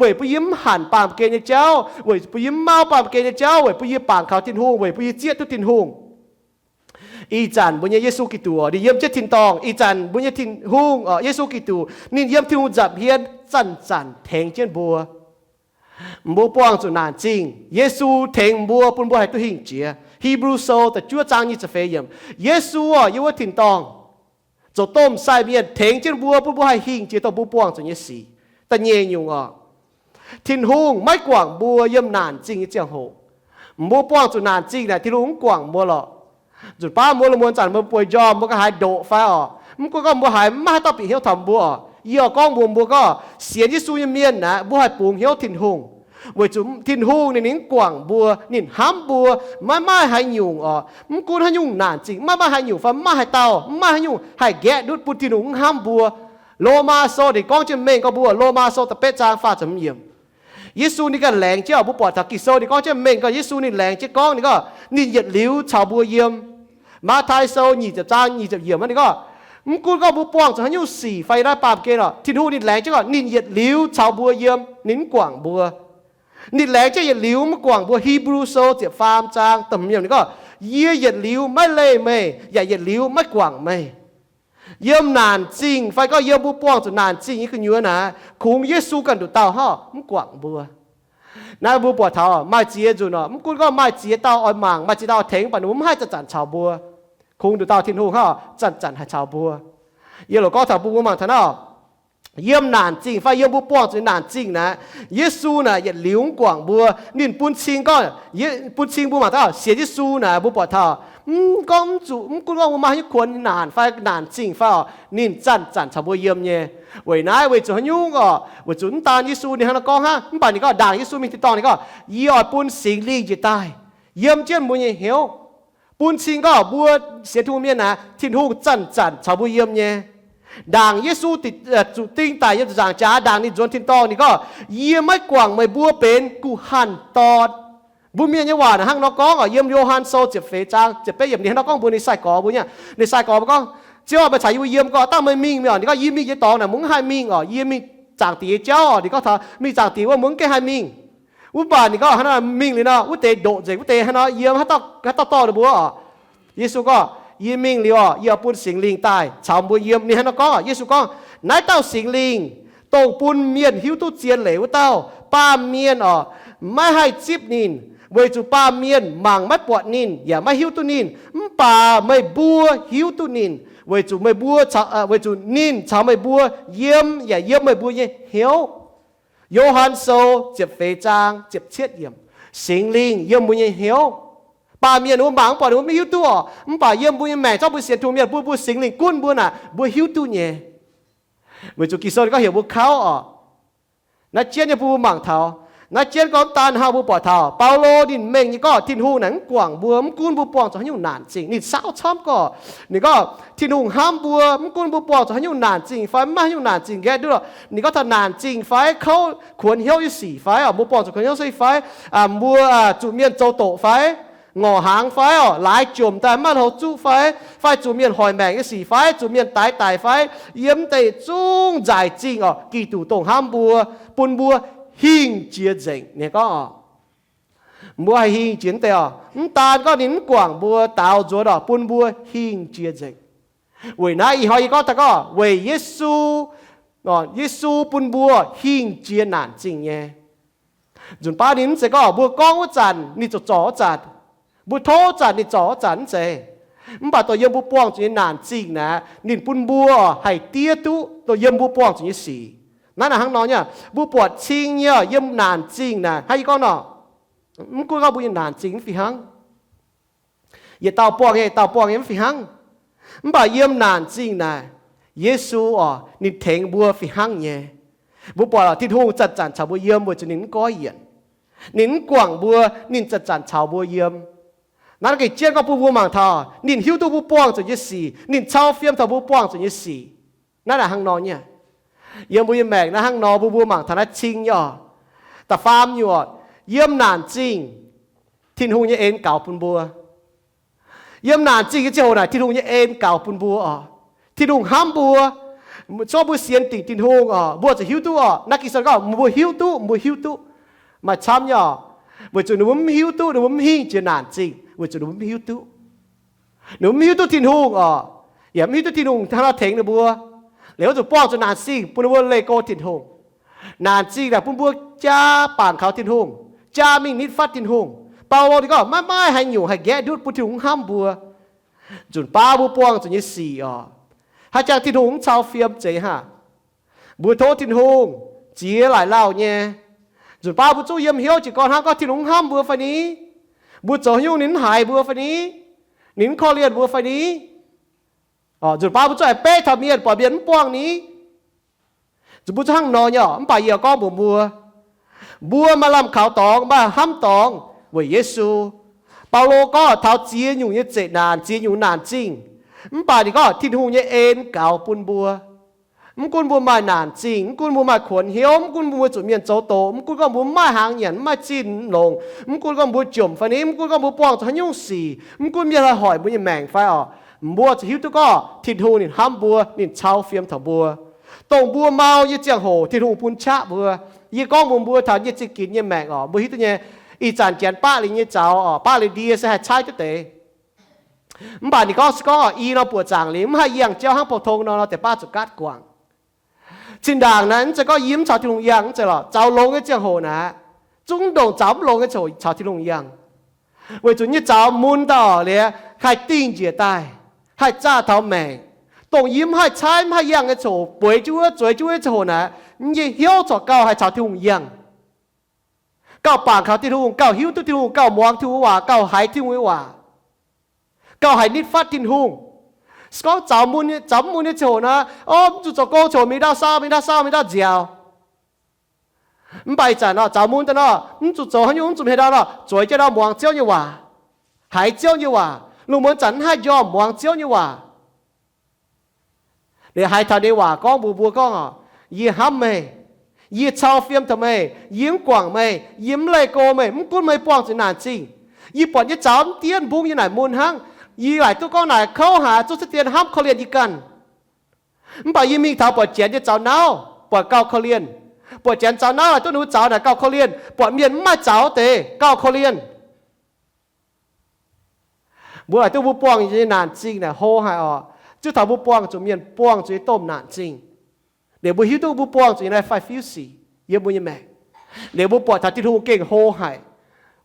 weic bun yie mv hanc baamh gen nyei jauv, weic bun yie mv mauv baamh gen nyei jauv, weic bun yie bangc kaux Tin-Hungh, weic bun yie zieqv duqv Tin-Hungh. Ih zanc mbuo nyei Yesu Giduc, ninh yiem jienv tin-dorngh. Ih zanc mbuo nyei Tin-Hungh, Yesu Giduc, ninh yiem Tin-Hungh nza'hmien zanc-zanc tengx jienv mbuo. Mbuo buangh zuqc naanc zingh, Yesu tengx mbuo bun mbuo haih duqv hingh jiex. Hipv^lu Sou da'juov zaang nyic ziepc feix yiemc, Yesu orqc, yiem wuov tin-dorngh zoux domh sai mienh tengx jienv mbuo bun mbuo haih hingh jiex dongh mbuo buangh zuqc nyei sic. Da'nyeic nyungc orqc, Tin-Hungh maiv guangc mbuo yiem naanc zingh nyei ziangh hoc. Mbuo buangh zuqc naanc zingh naaic Tin-Hungh mv guangc mbuo lorqc. Nzunc baav mbuo lungh muonz zanc mbuo bueix njormh mbuo ga'haaix ndoqc fai orqc, mv gunv gorngv mbuo haaix maiv haaix dauh bieqc hnyouv taux mbuo orqc, yie oix gorngv mbuox mbuo gorngv sienx Yesu nyei mienh naaic mbuo haih bungx hnyouv Tin-Hungh. Weic zuqc Tin-Hungh ninh, ninh mv guangc mbuo, ninh hnamv mbuo. Maiv maaih haaix nyungc orqc, mv gunv haaix nyungc naanc zingh, maiv maaih haaix nyungc fai maiv maaih haaix dauh, maiv maaih haaix nyungc haih nqaeqv ndutv bun Tin-Hungh mv hnamv mbuo. Lomaa Sou ninh gorngv jienv mengh gorngv mbuo, Lomaa Sou da'betv zaang faah ziepc hmz yiemc. Yesu ninh ganh laengz jienv orqc, mbuo buatc taux Ging-Sou ninh gorngv jienv mengh gorngv Yesu ninh laengz jienv gorngv ninh gorngv ninh yietc liuz caux mbuo yiem. Matv^tai Sou nyic ziepc zaang nyic ziepc yiemc ninh gorngv, mv gunv gorngv mbuo buangh zuqc haaix nyungc sic fai yiem naaiv baamh gen orqc, Tin-Hungh ninh laengz jienv gorngv ninh yietc liuz caux mbuo yiem, ninh mv guangc mbuo. Ninh laengz jienv yietc liuz mv guangc mbuo. Hipv^lu Sou ziepc faam zaang da'hmz yiemc ninh gorngv, yie yietc liuz maiv leih meih, yaac yietc liuz maiv guangc meih. Yiem naanc zingh fai gorngv yiem mbuo buangh zuqc naanc zingh nyei gu'nyuoz naaic, kungx Yesu ganh nduqc dauh hnangv mv guangc mbuo. Naaiv mbuo buatc taux maaih ziex nzunc orqc, mv gunv gorngv maaih ziex dauh oix mangc, maaih ziex dauh tengx, mv baac ninh mbuo mv haih zanc-zanc caux mbuo. Kungx nduqc dauh Tin-Hungh hnangv zanc-zanc haih caux mbuo. Yie loc gorngv taux mbuo, mbuo mangc taux naaiv, yiem naanc zingh fai yiem mbuo buangh zuqc naanc zingh naaic, Yesu naaic yietc liuz mv guangc mbuo. Ninh bun cing gorngv, bun cing mbuo mangc taux sienx Yesu naaic mbuo buatc taux, mv gorngv mv zuqc, mv gunv gorngv mbuo maaih haaix nyungc kuonx naanc fai naanc zingh fai orqc, ninh zanc-zanc caux mbuo yiem nyei. Weic naaiv weic zuqc haaix nyungc orqc? Weic zuqc mv daan Yesu ninh hnangv naaiv gorngv hnangv, mv baac ninh gorngv ndaangc Yesu mingh tin-dorngh ninh gorngv, yie oix bun Singx Lingh njiec daaih yiem jienv mbuo nyei hnyouv. Bun cing gorngv mbuo sienx Tin-Hungh mienh naaic, Tin-Hungh zanc-zanc caux mbuo yiem nyei. Ndaangc Yesu zuqc ding daic yiem ziepc nzaangc jaax, ndaangc ninh nzuonx tin-dorngh, ninh gorngv, Yie maiv guangc meih mbuo benx guh hanh dorn. Mbuo mienh nyei waac naaic hnangv nor gorngv oc. Yiem Yo^han Sou ziepc feix zaang ziepc betv yiemc ninh hnangv nor gorngv mbuox ninh sai-gorx mbuo nyei. Ninh sai-gorx mbuo gorngv, Ziouv, meih caux yie mbuo yiem gorngv, dangh meih mingh mi'aqv. Ninh gorngv, Yie mingh nyei dorngx naaic mbuo mv haih mingh oc. Yie mingh Zaangc Diex nyei jauv oc. Ninh gorngv taux mingh Zaangc Diex wuov mbuo mv gaengh haih mingh. Mv baac ninh gorngv hnangv naaic mingh liuz nor, wuov deix ndoqc nzengc, wuov deix hnangv nor yiem, haaix dauh dorh ninh mbuo oc. Yesu gorngv, Yie mingh liuz oc, yie oix bun Singx Lingh daaih caux mbuo yiem. Ninh hnangv nor gorngv oc. Yesu gorngv, Naaiv dauh Singx Lingh, dongh bun mienh hiuv duqv zien leiz wuov dauh, baamh mienh oc, maiv haih zipv ninh, weic zuqc baamh mienh mangc maiv buatc ninh yaac maiv hiuv duqv ninh. Mv baac meih mbuo hiuv duqv ninh, weic zuqc meih mbuo, weic zuqc ninh caux meih mbuo yiem yaac yiem meih mbuo nyei hnyouv. Yo^han Sou ziepc feix zaang ziepc cietv yiemc. Singx Lingh yiem mbuo nyei hnyouv. Baamh mienh mbuo mangc mv buatc, ninh mbuo mv hiuv duqv oc. Mv baac yiem mbuo nyei maengc zorqv mbuo sienx Tin-Hungh mienh, bun mbuo Singx Lingh gunv mbuo naaic, mbuo hiuv duqv nyei. Weic zuqc Ging-Sou ninh gorngv heuc mbuo kauv oc. Naaiv jienv nyei bun mbuo mangc taux. Naaiv jienv gorngv mv daan hnangv, mbuo buatc taux Baulo ninh mengh nyei gorngv Tin-Hungh naaic mv guangc mbuo, mv gunv mbuo buangh zuqc haaix nyungc naanc zingh. Ninh saauv camv gorngv, ninh gorngv Tin-Hungh hnamv mbuo, mv gunv mbuo buangh zuqc haaix nyungc naanc zingh fai mv maaih haaix nyungc naanc zingh nqaeqv duqv lorqc. Ninh gorngv taux naanc zingh fai, kouv kuonx hnyouv nyei sic fai oc, mbuo buangh zuqc kuonx hnyouv sic fai, mbuo zuqc mienh zoux doqc fai, ngorc hnaangx fai oc, laaix jomc daaih maiv hlo zuqv fai, fai zuqc mienh hoic maengc nyei sic fai, zuqc mienh daix daic fai, yiem deix zungv nzaaih zingh oc, Giduc dongh hnamv mbuo, bun mbuo hingh jiex nzengc. Ninh gorngv oc, mbuo haih hingh jiex deix oc. Mv daan gorngv ninh mv guangc mbuo daaux nzuonx oc, bun mbuo hingh jiex nzengc. Weic naaiv ih hnoi yie gorngv daaih gorngv weic Yesu, Yesu bun mbuo hingh jiex naanc zingh nyei. Nzunc baav ninh mv zeiz gorngv mbuo gorngv wuov zanc ninh ziouc zorc wuov zanc, mbuo tov wuov zanc ninh zorc wuov zanc, mv zeiz. Mv baac dongh yiem mbuo buangh zuqc nyei naanc zingh naaic, ninh bun mbuo haih diev duqv dongh yiem mbuo buangh zuqc nyei sic. Naaiv naaic hnangv nor nyei, mbuo buatc cing nyei yiem naanc zingh naaic, hnangv yie gorngv nor, mv gunv gorngv mbuo nyei naanc zingh mv fih hnangv, yietc dauh buangh nyei, yietc dauh buangh nyei mv fih hnangv, mv baac yiem naanc zingh naaic, Yesu oc, ninh tengx mbuo fih hnangv nyei. Mbuo buatc Tin-Hungh zanc-zanc caux mbuo yiem weic zuqc ninh mv goiv yienc. Ninh mv guangc mbuo, ninh zanc-zanc caux mbuo yiem. Naaiv gengh jienv gorngv bun mbuo mangc taux ninh hiuv duqv mbuo buangh zuqc nyei sic, ninh cau fiem taux mbuo buangh zuqc nyei sic. Naaiv naaic hnangv nor nyei. Yiem mbuo nyei maengc naaiv hnangv nor, mbuo mbuo mangc taux naaiv cing nyei oc. Da'faam nyungc oc, yiem naanc zingh, Tin-Hungh nyei en gaux bun mbuo. Yiem naanc zingh nyei ziangh hoc naaic, Tin-Hungh nyei en gaux bun mbuo oc. Tin-Hungh hnamv mbuo, zorqv mbuo sienx dingc Tin-Hungh oc, mbuo zuqc hiuv duqv oc. Naaiv Ging-Sou gorngv mbuo hiuv duqv, mbuo hiuv duqv. Maaih camv nyei oc, weic zuqc ninh mbuo mv hiuv duqv, ninh mbuo mv hingh jiex naanc zingh weic zuqc ninh mbuo mv hiuv duqv. Ninh mbuo mv hiuv duqv Tin-Hungh oc, yaac mv hiuv duqv Tin-Hungh hnangv nor tengx ninh mbuo. Liuz wuov zuqc buangh zuqc naanc zingh bun ninh mbuo leih go Tin-Hungh. Naanc zingh naaic bun mbuo jaa bangc kaux Tin-Hungh, jaa mingh nitv fatv Tin-Hungh. Baulo ninh gorngv maiv maaih haaix nyungc haih nqaeqv ndutv bun Tin-Hungh hnamv mbuo. Nzunc baav mbuo buangh zuqc nyei sic oc, haaix jangx Tin-Hungh mv cau fiem zeiz haic. Mbuo tov Tin-Hungh ziex laaic lauh nyei. Nzunc baav mbuo zungv yiem hnyouv jiez gorn hnangv gorngv Tin-Hungh mv hnamv mbuo fai ni? Mbuo zoux haaix nyungc ninh mv haiz mbuo fai ni? Ninh mv korv-lienh mbuo fai ni? Nzunc baav mbuo zungv aengx beiv taux mienh, buatc mienh mv buangh ni? Mbuo zungv hnangv nor nyei oc. Mv baac yie gorngv mbuox mbuo, mbuo maaih lamh kaux dorngx, maaih hnamv dorngx weic Yesu. Baulo gorngv taux ziex nyungc nyei zeqc naanc, ziex nyungc naanc zingh. Mv baac ninh gorngv Tin-Hungh nyei en gaux bun mbuo. Mv gunv mbuo maaih naanc zingh, mv gunv mbuo maaih kuonx hnyouv, mv gunv mbuo zuqc mienh zoux doqc, mv gunv gorngv mbuo mv maaih hnaangx nyanc, mv maaih zinh longc, mv gunv gorngv mbuo jomc fai ni, mv gunv gorngv mbuo buangh zuqc haaix nyungc sic, mv gunv mienh haih hoic mbuo nyei maengc fai oc, mbuo zuqc hiuv duqv gorngv Tin-Hungh ninh hnamv mbuo, ninh cau fiem taux mbuo. Dongh mbuo mau nyei ziangh hoc Tin-Hungh bun qaqv mbuo. Yie gorngv mbuox mbuo taux yie zingh ginx nyei maengc oc, mbuo hiuv duqv nyei. Ih zanc janx baqv liuz nyei zaux oc, baqv liuz ndie se haih caaiv duqv deix. Mv baac ninh gorngv se gorngv oc, i nor buoqc zaangc liuz mv haih yangh jauv hnangv pou-tong nor, nor deix baav zuqc gaatv guangc. Zinh ndaangc naaiv mv zeiz gorngv yie mv caux Tin-Hungh yangh, mv zeiz lorqc. Zaux longx nyei ziangh hoc naaiv, zungv ndongc zaux mv longx nyei ziangh hoc caux Tin-Hungh yangh. Weic zuqc nyei zaux mun daaih oc, liuz haih dingh njiec daaih, haih zaah taux maengc. Dongh yie mv haih caaiv, mv haih yangh nyei ziangh hoc, bueix jienv wuov, zueiz jienv wuov nyei ziangh hoc naaiv, yie nyei hnyouv corc gauh haih caux Tin-Hungh yangh, gauh bangc kaux Tin-Hungh, gauh hiuv duqv Tin-Hungh, gauh muangx Tin-Hungh nyei waac, gauh haiz Tin-Hungh nyei waac, gauh haiz nitv fatv Tin-Hungh. Se gorngv zaux mun, zaux mv mun nyei ziangh hoc naaiv, o, mv zuqc zoux gong ziangh hoc mingh ndau saau, mingh ndau saau, mingh ndau nziaaux. Mv baac ih zanc nor, zaux mun daaih nor, mv zuqc zoux haaix nyungc, mv zuqc mingh ndau nor, zueiz jienv ndau muangx Ziouv nyei waac, haiz Ziouv nyei waac, Lungh muonz zanc mv haih njormh muangx Ziouv nyei waac. Liuz haiz taux nyei waac gorngv mbuox mbuo gorngv, yie hnamv meih, yie cau fiem taux meih, yie mv guangc meih, yie mv leih go meih, mv gunv meih buangh zuqc naanc zingh. Yie buatc nyei zaux mv dien mbungv yie naaic mun hnangv. Yie laaic duqv gorngv naaic kouv haic, zuqc cien hnamv korv-lienh yie ganh. Mv baac yie mingh taux buatc janx nyei zaux nauv, buatc gauh korv-lienh. Buatc janx zaux nauv laaic duqv ninh mbuo zaux naaic gauh korv-lienh, buatc mienh mv maaih zaux deix gauh korv-lienh. Mbuo laaic duqv mbuo buangh nyei naanc zingh naaic hlo haic oc. Zuqc taux mbuo buangh zuqc mienh buangh zuqc nyei domh naanc zingh, liuz mbuo hiuv duqv mbuo buangh zuqc nyei naaiv faix-fiuv sic yiem mbuo nyei maengc. Liuz mbuo buatc taux Tin-Hungh gengh hlo haic.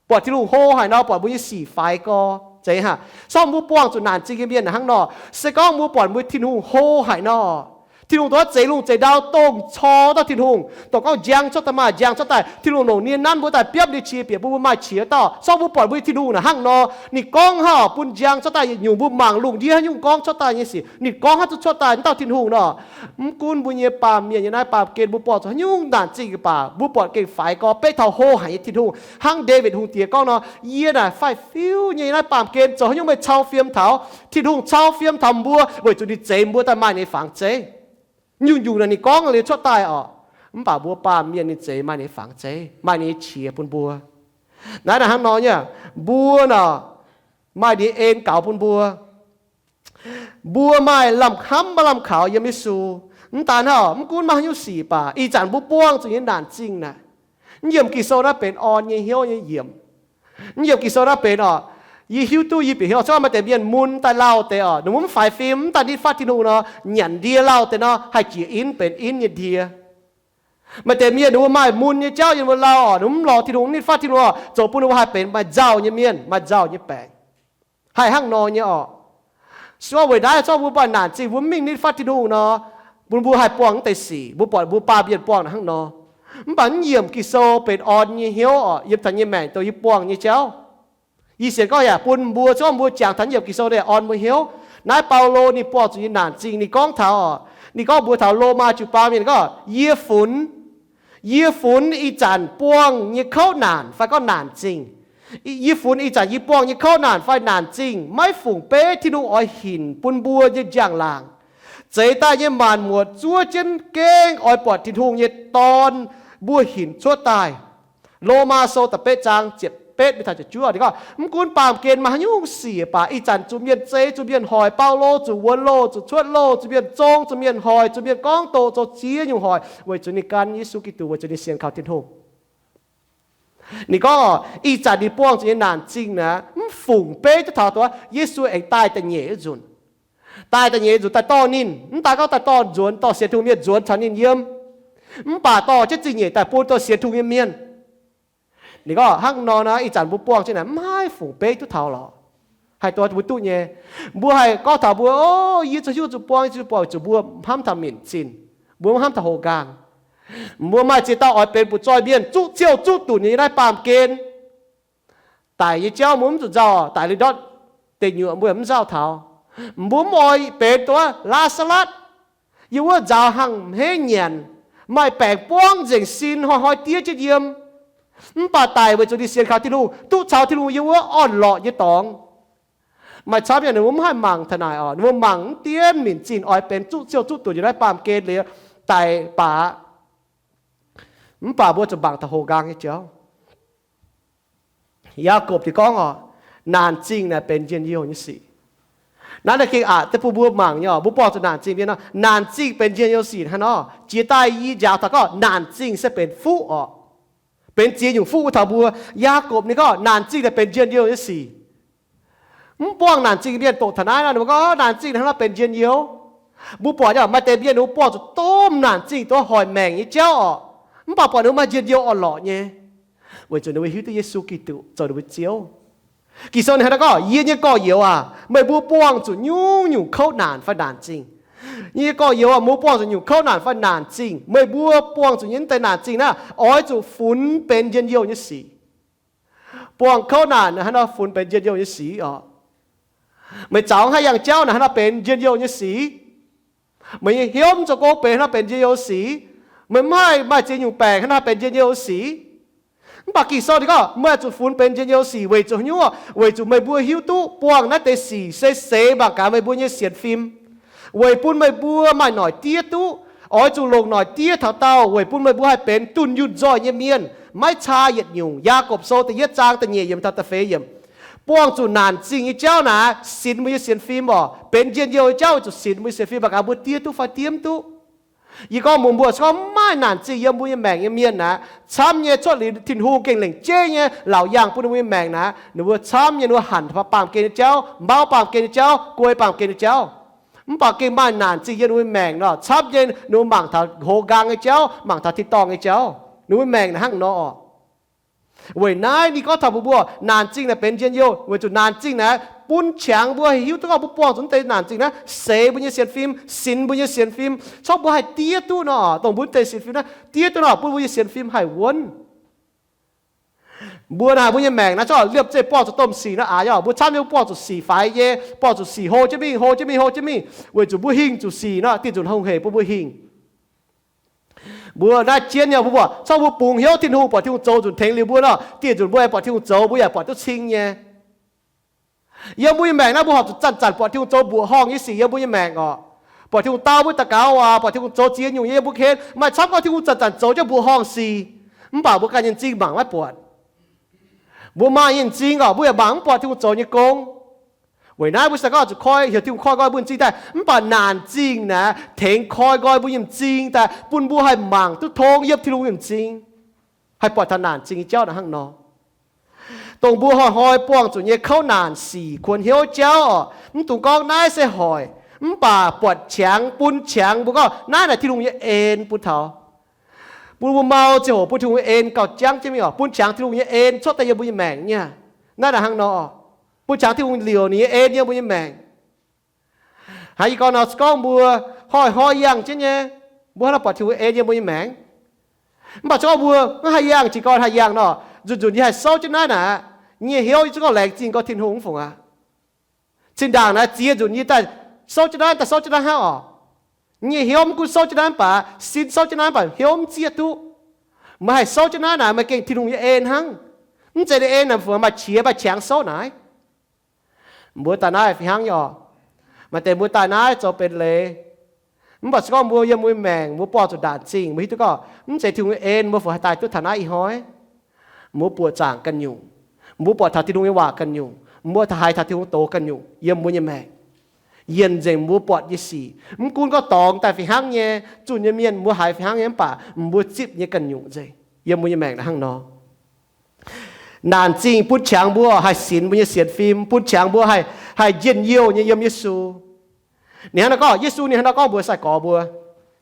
Buatc Tin-Hungh hlo haic nor, buatc mbuo nyei sic faix gorx zeiz hnangv. Sorng mbuo buangh zuqc naanc zingh nyei mienh hnangv nor, se gorngv mbuo buatc mbuo Tin-Hungh hlo haic nor, Tin-Hungh dongh zeix lungh zeix ndau dongh cor dauh Tin-Hungh, dongh gorngv njang cuotv daaih maaih njang cuotv daaih, Tin-Hungh longc nie nanv mbuo daaih biopv ninh qiex bieqc bun mbuo maaih qiex dauh. Sorng mbuo buatc mbuo nyei Tin-Hungh naaic hnangv nor, ninh gorngv haaix bun njang cuotv daaih, yietc nyungc mbuo mangc lungh ndiev haaix nyungc gorngv cuotv daaih nyei sic, ninh gorngv haaix zuqc cuotv daaih, mv dauh Tin-Hungh nor. Mv gunv mbuo nyei baamh mienh nyei naaiv baamh gen mbuo buangh zuqc haaix nyungc naanc zingh baac, mbuo buatc gengh faix gorx, beiv taux hlo haic nyei Tin-Hungh. Hnangv Ndaawitv Hungh Diex gorngv nor, yie naaic faix-fiuv nyei naaiv baamh gen zoux haaix nyungc meih cau fiem taux? Tin-Hungh cau fiem taux mbuo weic zuqc ninh zeix mbuo daaih maaih ninh nyei fangx zeiv. Nyungc-nyungc naaic ninh gorngv liuz cuotv daaih oc. Mv baac mbuo baamh mienh ninh zeix maaih ninh nyei fangx zeiv, maaih ninh nyei qiex bun mbuo. Naaiv naaic hnangv nor nyei, mbuo nor maaih ninh nyei en gaux bun mbuo. Mbuo maaih lamh hnamv maaih lamh kaux yiem Yesu. Mv daan hnangv, mv gunv maaih haaix nyungc sic baac, ih zanc mbuo buangh zuqc nyei naanc zingh naaic, mv yiemc Ging-Sou naaiv benx orn nyei hnyouv nyei yiemc. Mv yiemc Ging-Sou naaiv benx oc. Yie hiuv duqv yie bieqc hnyouv, se gorngv maaih deix mienh mun daaih lauh deix oc, ninh mbuo mv faix fim, mv daaih nitv fatv Tin-Hungh nor, nyanc ndie lauh deix nor, haih jiex inv benx inv nyei ndie. Maaih deix mienh ninh mbuo maaih mun nyei jauv yiem ninh mbuo lauh oc, ninh mv lorz Tin-Hungh, mv nitv fatv Tin-Hungh oc, zoux bun ninh mbuo haih benx maaih nzauh nyei mienh, maaih nzauh nyei baengc. Haih hnangv nor nyei oc. Se gorngv weic naaiv zorqv mbuo maaih naanc zingh, mbuo mv mingh nitv fatv Tin-Hungh nor, bun mbuo haih buangh naaiv deix sic, mbuo buatc mbuo baamh mienh buangh naaic hnangv nor. Mv baac mv yiemc Ging-Sou benx orn nyei hnyouv oc, yiem taux nyei maengc douh yie buangh nyei jauv. Yie sienx gorngv yaac bun mbuo, zorqv mbuo jangx taux mv yiemc Ging-Sou naaic orn mbuo hnyouv. Naaiv Baulo ninh buangh zuqc nyei naanc zingh ninh gorngv taux, ninh gorngv mbuox taux Lomaa jiu-baang mienh gorngv, yie funx, yie funx ih zanc buangh nyei kouv naanc fai gorngv naanc zingh. Yie funx ih zanc yie buangh nyei kouv naanc fai naanc zingh maiv fungc beiv Tin-Hungh oix hinc bun mbuo nyei njang-laangc. Zeix daaih nyei maanc muotc zuov jienv gengh oix buatc Tin-Hungh nyei Dorn mbuo hinc cuotv daaih. Lomaa Sou da'betv zaang ziepc betv mingh taux ziepc juov ninh gorngv, mv gunv baamh gen maaih haaix nyungc sic baac, ih zanc zuqc mienh zeix, zuqc mienh hoic, Baulo zuqc wuonx loh, zuqc cuotv loh, zuqc mienh zong, zuqc mienh hoic, zuqc mienh gorngv doqc zoux ziex nyungc hoic, weic zuqc ninh gan Yesu Giduc, weic zuqc ninh sienx kaux Tin-Hungh. Ninh gorngv, ih zanc ninh buangh zuqc nyei naanc zingh naaic mv fungc beiv duqv taux dongh Yesu aengx daaih da'nyeic nzunc. Daaih da'nyeic nzunc daaih dorh ninh, mv daaih gorngv daaih dorh nzuonx, dorh sienx Tin-Hungh mienh nzuonx caux ninh yiem, mv baac dorh jienv zingh nyeic daaih bun dorh sienx Tin-Hungh nyei mienh. Ninh gorngv hnangv nor naaic, ih zanc mbuo buangh jienv naaic mv haih fungc beiv duqv taux lorqc. Haih dorh mbuo duqv nyei. Mbuo haih gorngv taux mbuo, o, yie zuqc hiuv zuqc buangh, yie zuqc buangh, zuqc mbuo hnamv taux minc zinh, mbuo mv hnamv taux houx nqaang. Mbuo maaih ziex dauh oix benx butv-zoih mienh, zuqv ciouh zuqv dunc nyei naaiv baamh gen. Daic nyei jauv mbuo mv zuqc nzauh, daic liuz ndortv deic nyuoqc mbuo mv nzauh taux. Mbuo mv oix benx dongh Laa^saa^latv, yiem wuov nzaaux hangh hmeiv nyanc, maaih baengc buangv nzengc sin, hnoi-hnoi diev jienv yiem. Mv baac daic weic zuqc ninh sienx kaux Tin-Hungh, duqv caux Tin-Hungh yiem wuov orn-lorqc nyei dorngx. Maaih camv mienh ninh mbuo mv haih mangc taux naaic oc. Ninh mbuo mangc mv dienv minc zinh oix benx zuqv ciouh zuqv dunc nyei naaiv baamh gen liuz daic baac. Mv baac mbuo zuqc mangc taux houx nqaang nyei jauv. Yaagorpc ninh gorngv oc, naanc zingh naaic benx njien-youh nyei sic. Naaiv naaiv gengh aqc deix bun mbuo mangc nyei oc. Mbuo buangh zuqc naanc zingh mienh nor, naanc zingh benx njien-youh sic hnangv nor. Jiex daaih yie njaaux taux gorngv naanc zingh se benx fuqv oc. Benx ziex nyungc fuqv wuov taux mbuo. Yaagorpc ninh gorngv naanc zingh naaic benx njien-youh nyei sic. Mv buangh naanc zingh mienh doqc taux naaiv nor, ninh mbuo gorngv naanc zingh hnangv nor benx njien-youh. Mbuo buatc nyei, maaih deix mienh ninh mbuo buangh zuqc domh naanc zingh, dongh hoic maengc nyei jauv oc. Mv baac buatc ninh mbuo maaih njien-youh orn-lorqc nyei, weic zuqc ninh mbuo hiuv duqv Yesu Giduc zoux ninh mbuo Ziouv. Ging-Sou ninh hnangv naaiv gorngv, yie nyei gorx-youz aac, meih mbuo buangh zuqc nyungc-nyungc kouv naanc fai naanc zingh. Yie nyei gorx-youz aac, mbuo buangh zuqc nyungc kouv naanc fai naanc zingh. Meih mbuo buangh zuqc nyei deix naanc zingh naaiv, oix zuqc funx benx njien-youh nyei sic. Buangh kouv naanc hnangv nor funx benx njien-youh nyei sic oc. Meih zaux haaix yangh jauv naaic hnangv nor benx njien-youh nyei sic. Meih nyei hnyouv mv zoux gong benx hnangv nor benx njien-youh sic. Meih mv haih maaih ziex nyungc baengc hnangv nor benx njien-youh sic. Mv baac Ging-Sou ninh gorngv, meih zuqc funx benx njien-youh sic weic zuqc haaix nyungc? Weic zuqc meih mbuo hiuv duqv buangh naaiv deix sic se seix mangc gaax meih mbuo nyei sienx fim, weic bun meih mbuo maaih noic diev duqv. Oix zuqc longc noic diev taux daauh weic bun meih mbuo haih benx dunh yunh nzoih nyei mienh, maiv caa yietc nyungc. Yaagorpc Sou da'yietv zaang da'nyeic yiemc taux da'feix yiemc. Buangh zuqc naanc zingh nyei jauv naaic sinx mbuo nyei sienx fim oc. Benx njien-youh nyei jauv weic zuqc sinx mbuo nyei sienx fim mangc gaax mbuo diev duqv fai diemv duqv. Yie gorngv mbuox mbuo, se gorngv mv maaih naanc zingh yiem mbuo nyei maengc nyei mienh naaic, camv nyei cuotv liuz Tin-Hungh gengh lengc jeiv nyei laauc yaangh bun ninh mbuo nyei maengc naaic, ninh mbuo camv nyei ninh mbuo hanc baamh gen nyei jauv, mauv baamh gen nyei jauv, guei baamh gen nyei jauv. Mv baac gengh maaih naanc zingh yiem ninh mbuo nyei maengc nor, camv nyei ninh mbuo mangc taux hoz nqaang nyei jauv, mangc taux tin-dorngh nyei jauv. Ninh mbuo nyei maengc naaic hnangv nor oc. Weic naaiv ninh gorngv taux mbuox mbuo, naanc zingh naaic benx njien-youh weic zuqc naanc zingh naaic bun qangx mbuo haih hiuv duqv gorngv mbuo buangh zuqc naaiv deix naanc zingh naaiv seix mbuo nyei sienx fim, sinx mbuo nyei sienx fim, corc mbuo haih diev duqv nor, dongh mbuo naaiv deix sienx fim naaiv diev duqv nor, bun mbuo nyei sienx fim haih wuonv. Mbuo naaic mbuo nyei maengc naaiv corc liemh zeih buangh zuqc domh sic naaiv aqv. Mbuo camv nyei mbuo buangh zuqc sic faix nyei, buangh zuqc sic hlo jienv mingh, hlo jienv mingh, hlo jienv mingh, weic zuqc mbuo hingh zuqc sic nor, dieh nzunc hungh heic bun mbuo hingh. Mbuo naaiv jienv nyei mbuo buatc, corc mbuo bungx hnyouv Tin-Hungh, buatc Tin-Hungh zoux nzunc tengx liuz mbuo nor, dieh nzunc mbuo aengx buatc Tin-Hungh zoux, mbuo yaac buatc duqv cing nyei. Yiem mbuo nyei maengc naaiv mbuo horpc zuqc zanc-zanc buatc Tin-Hungh zoux mbuoqc horngh nyei sic yiem mbuo nyei maengc oc. Buatc Tin-Hungh dau mbuo daux gaux waac, buatc Tin-Hungh zoux ziex nyungc nyei yiem mbuo gengh, maaih camv gorngv Tin-Hungh zanc-zanc zoux jienv mbuoqc horngh sic, mv baac mbuo ganh nyei m'zing mangc maiv buatc. Mbuo maaih nyei m'zing oc, mbuo yaac mangc mv buatc Tin-Hungh zoux nyei gong. Weic naaiv mbuo se gorngv zuqc koi, heuc Tin-Hungh koi nqoi mbuo nyei m'zing daaih, mv baac naanc zingh naaic tengx koi nqoi mbuo nyei m'zing daaih bun mbuo haih mangc duqv tong yiem Tin-Hungh nyei m'zing, haih buatc taux naanc zingh nyei jauv naaic hnangv nor. Dongh mbuo hnoi-hnoi buangh zuqc nyei kouv naanc sic kuonx hnyouv jauv oc, mv dungx gorngv naaiv se hoic, mv baac buatc qangx bun qangx mbuo gorngv naaiv naaic Tin-Hungh nyei en bun taux, bun mbuo mau ziangh hoc bun Tin-Hungh nyei en gauh jangv jienv mingh oc, bun qangx Tin-Hungh nyei en cuotv daaih yiem mbuo nyei maengc nyei. Naaiv naaic hnangv nor, bun qangx Tin-Hungh liouc ninh nyei en yiem mbuo nyei maengc. Hnangv yie gorngv nor, se gorngv mbuo hnoi-hnoi yangh jienv nyei, mbuo hnangv naaiv buatc Tin-Hungh en yiem mbuo nyei maengc. Mv baac se gorngv mbuo mv haih yangh, jiez gorn haih yangh nor, nzunc-nzunc yie haih souv jienv naaiv naaic, yie nyei hnyouv yie zungv gorngv laengz zingh gorngv Tin-Hungh mv fungc aqv. Zinh ndaangc naaiv ziex nzunc yie daaih souv jienv naaiv, daaih souv jienv naaiv hnangv oc. Yie nyei hnyouv mv gunv souv jienv naaiv mv baac, sin souv jienv naaiv mv baac, hnyouv mv zieqv duqv. Meih haih souv jienv naaiv naaic, meih gengh Tin-Hungh nyei en hnangv. Mv zeiz ninh en naaic fungc maaih qiex maaih qangx souv naaic. Mbuo daaih naaiv fih hnangv nyei oc. Maaih deix mbuo daaih naaiv zoux benx leiz. Mv baac se gorngv mbuo yiem mbuo nyei maengc mbuo buangh zuqc naanc zingh, mbuo hiuv duqv gorngv mv zeiz Tin-Hungh nyei en mbuo fungc haih daaih duqv taux naaiv ih hnoi. Mbuo buoqc zaangc ganh nyungc. Mbuo buatc taux Tin-Hungh nyei waac ganh nyungc. Mbuo haiz taux Tin-Hungh doz ganh nyungc yiem mbuo nyei maengc. Yienh nzengc mbuo buatc nyei sic, mv gunv gorngv dorngx daaih fih hnangv nyei, zunh nyei mienh mbuo haiz fih hnangv nyei mv baac mbuo zipv nyei ganh nyungc nzengc yiem mbuo nyei maengc naaiv hnangv nor. Naanc zingh bun qangx mbuo haih sinx mbuo nyei sienx fim, bun qangx mbuo haih, haih njien-youh nyei yiem Yesu. Ninh hnangv naaiv gorngv, Yesu ninh hnangv naaiv gorngv mbuox sai-gorx mbuo,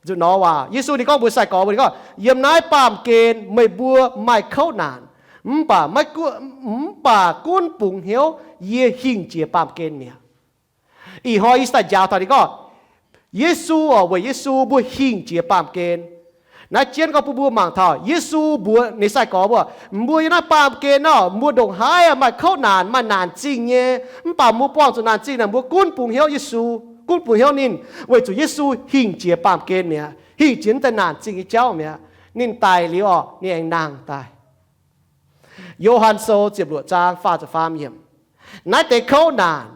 nzunc nor waac, Yesu ninh gorngv mbuox sai-gorx mbuo, ninh gorngv, yiem naaiv baamh gen meih mbuo maaih kouv naanc, mv baac maiv gunv, mv baac gunv bungx hnyouv, yie hingh jiex baamh gen mi'aqv. Ih hnoi yie daaih njaaux taux ninh gorngv, Yesu oc, weic Yesu mbuo hingh jiex baamh gen. Naaiv jienv gorngv bun mbuo mangc taux Yesu mbuox ninh sai-gorx mbuo, mbuo yiem naaiv baamh gen nor, mbuo ndongc haaix maaih kouv naanc, maaih naanc zingh nyei, mv baac mbuo buangh zuqc naanc zingh naaic, mbuo gunv bungx hnyouv Yesu, gunv bungx hnyouv ninh, weic zuqc Yesu hingh jiex baamh gen mi'aqv, hingh jiex naaiv deix naanc zingh nyei jauv mi'aqv. Ninh daic liuz oc, ninh aengx nangh daaih. Yo^han Sou ziepc luoqc zaang faah ziepc faam yiemc. Naaiv deix kouv naanc,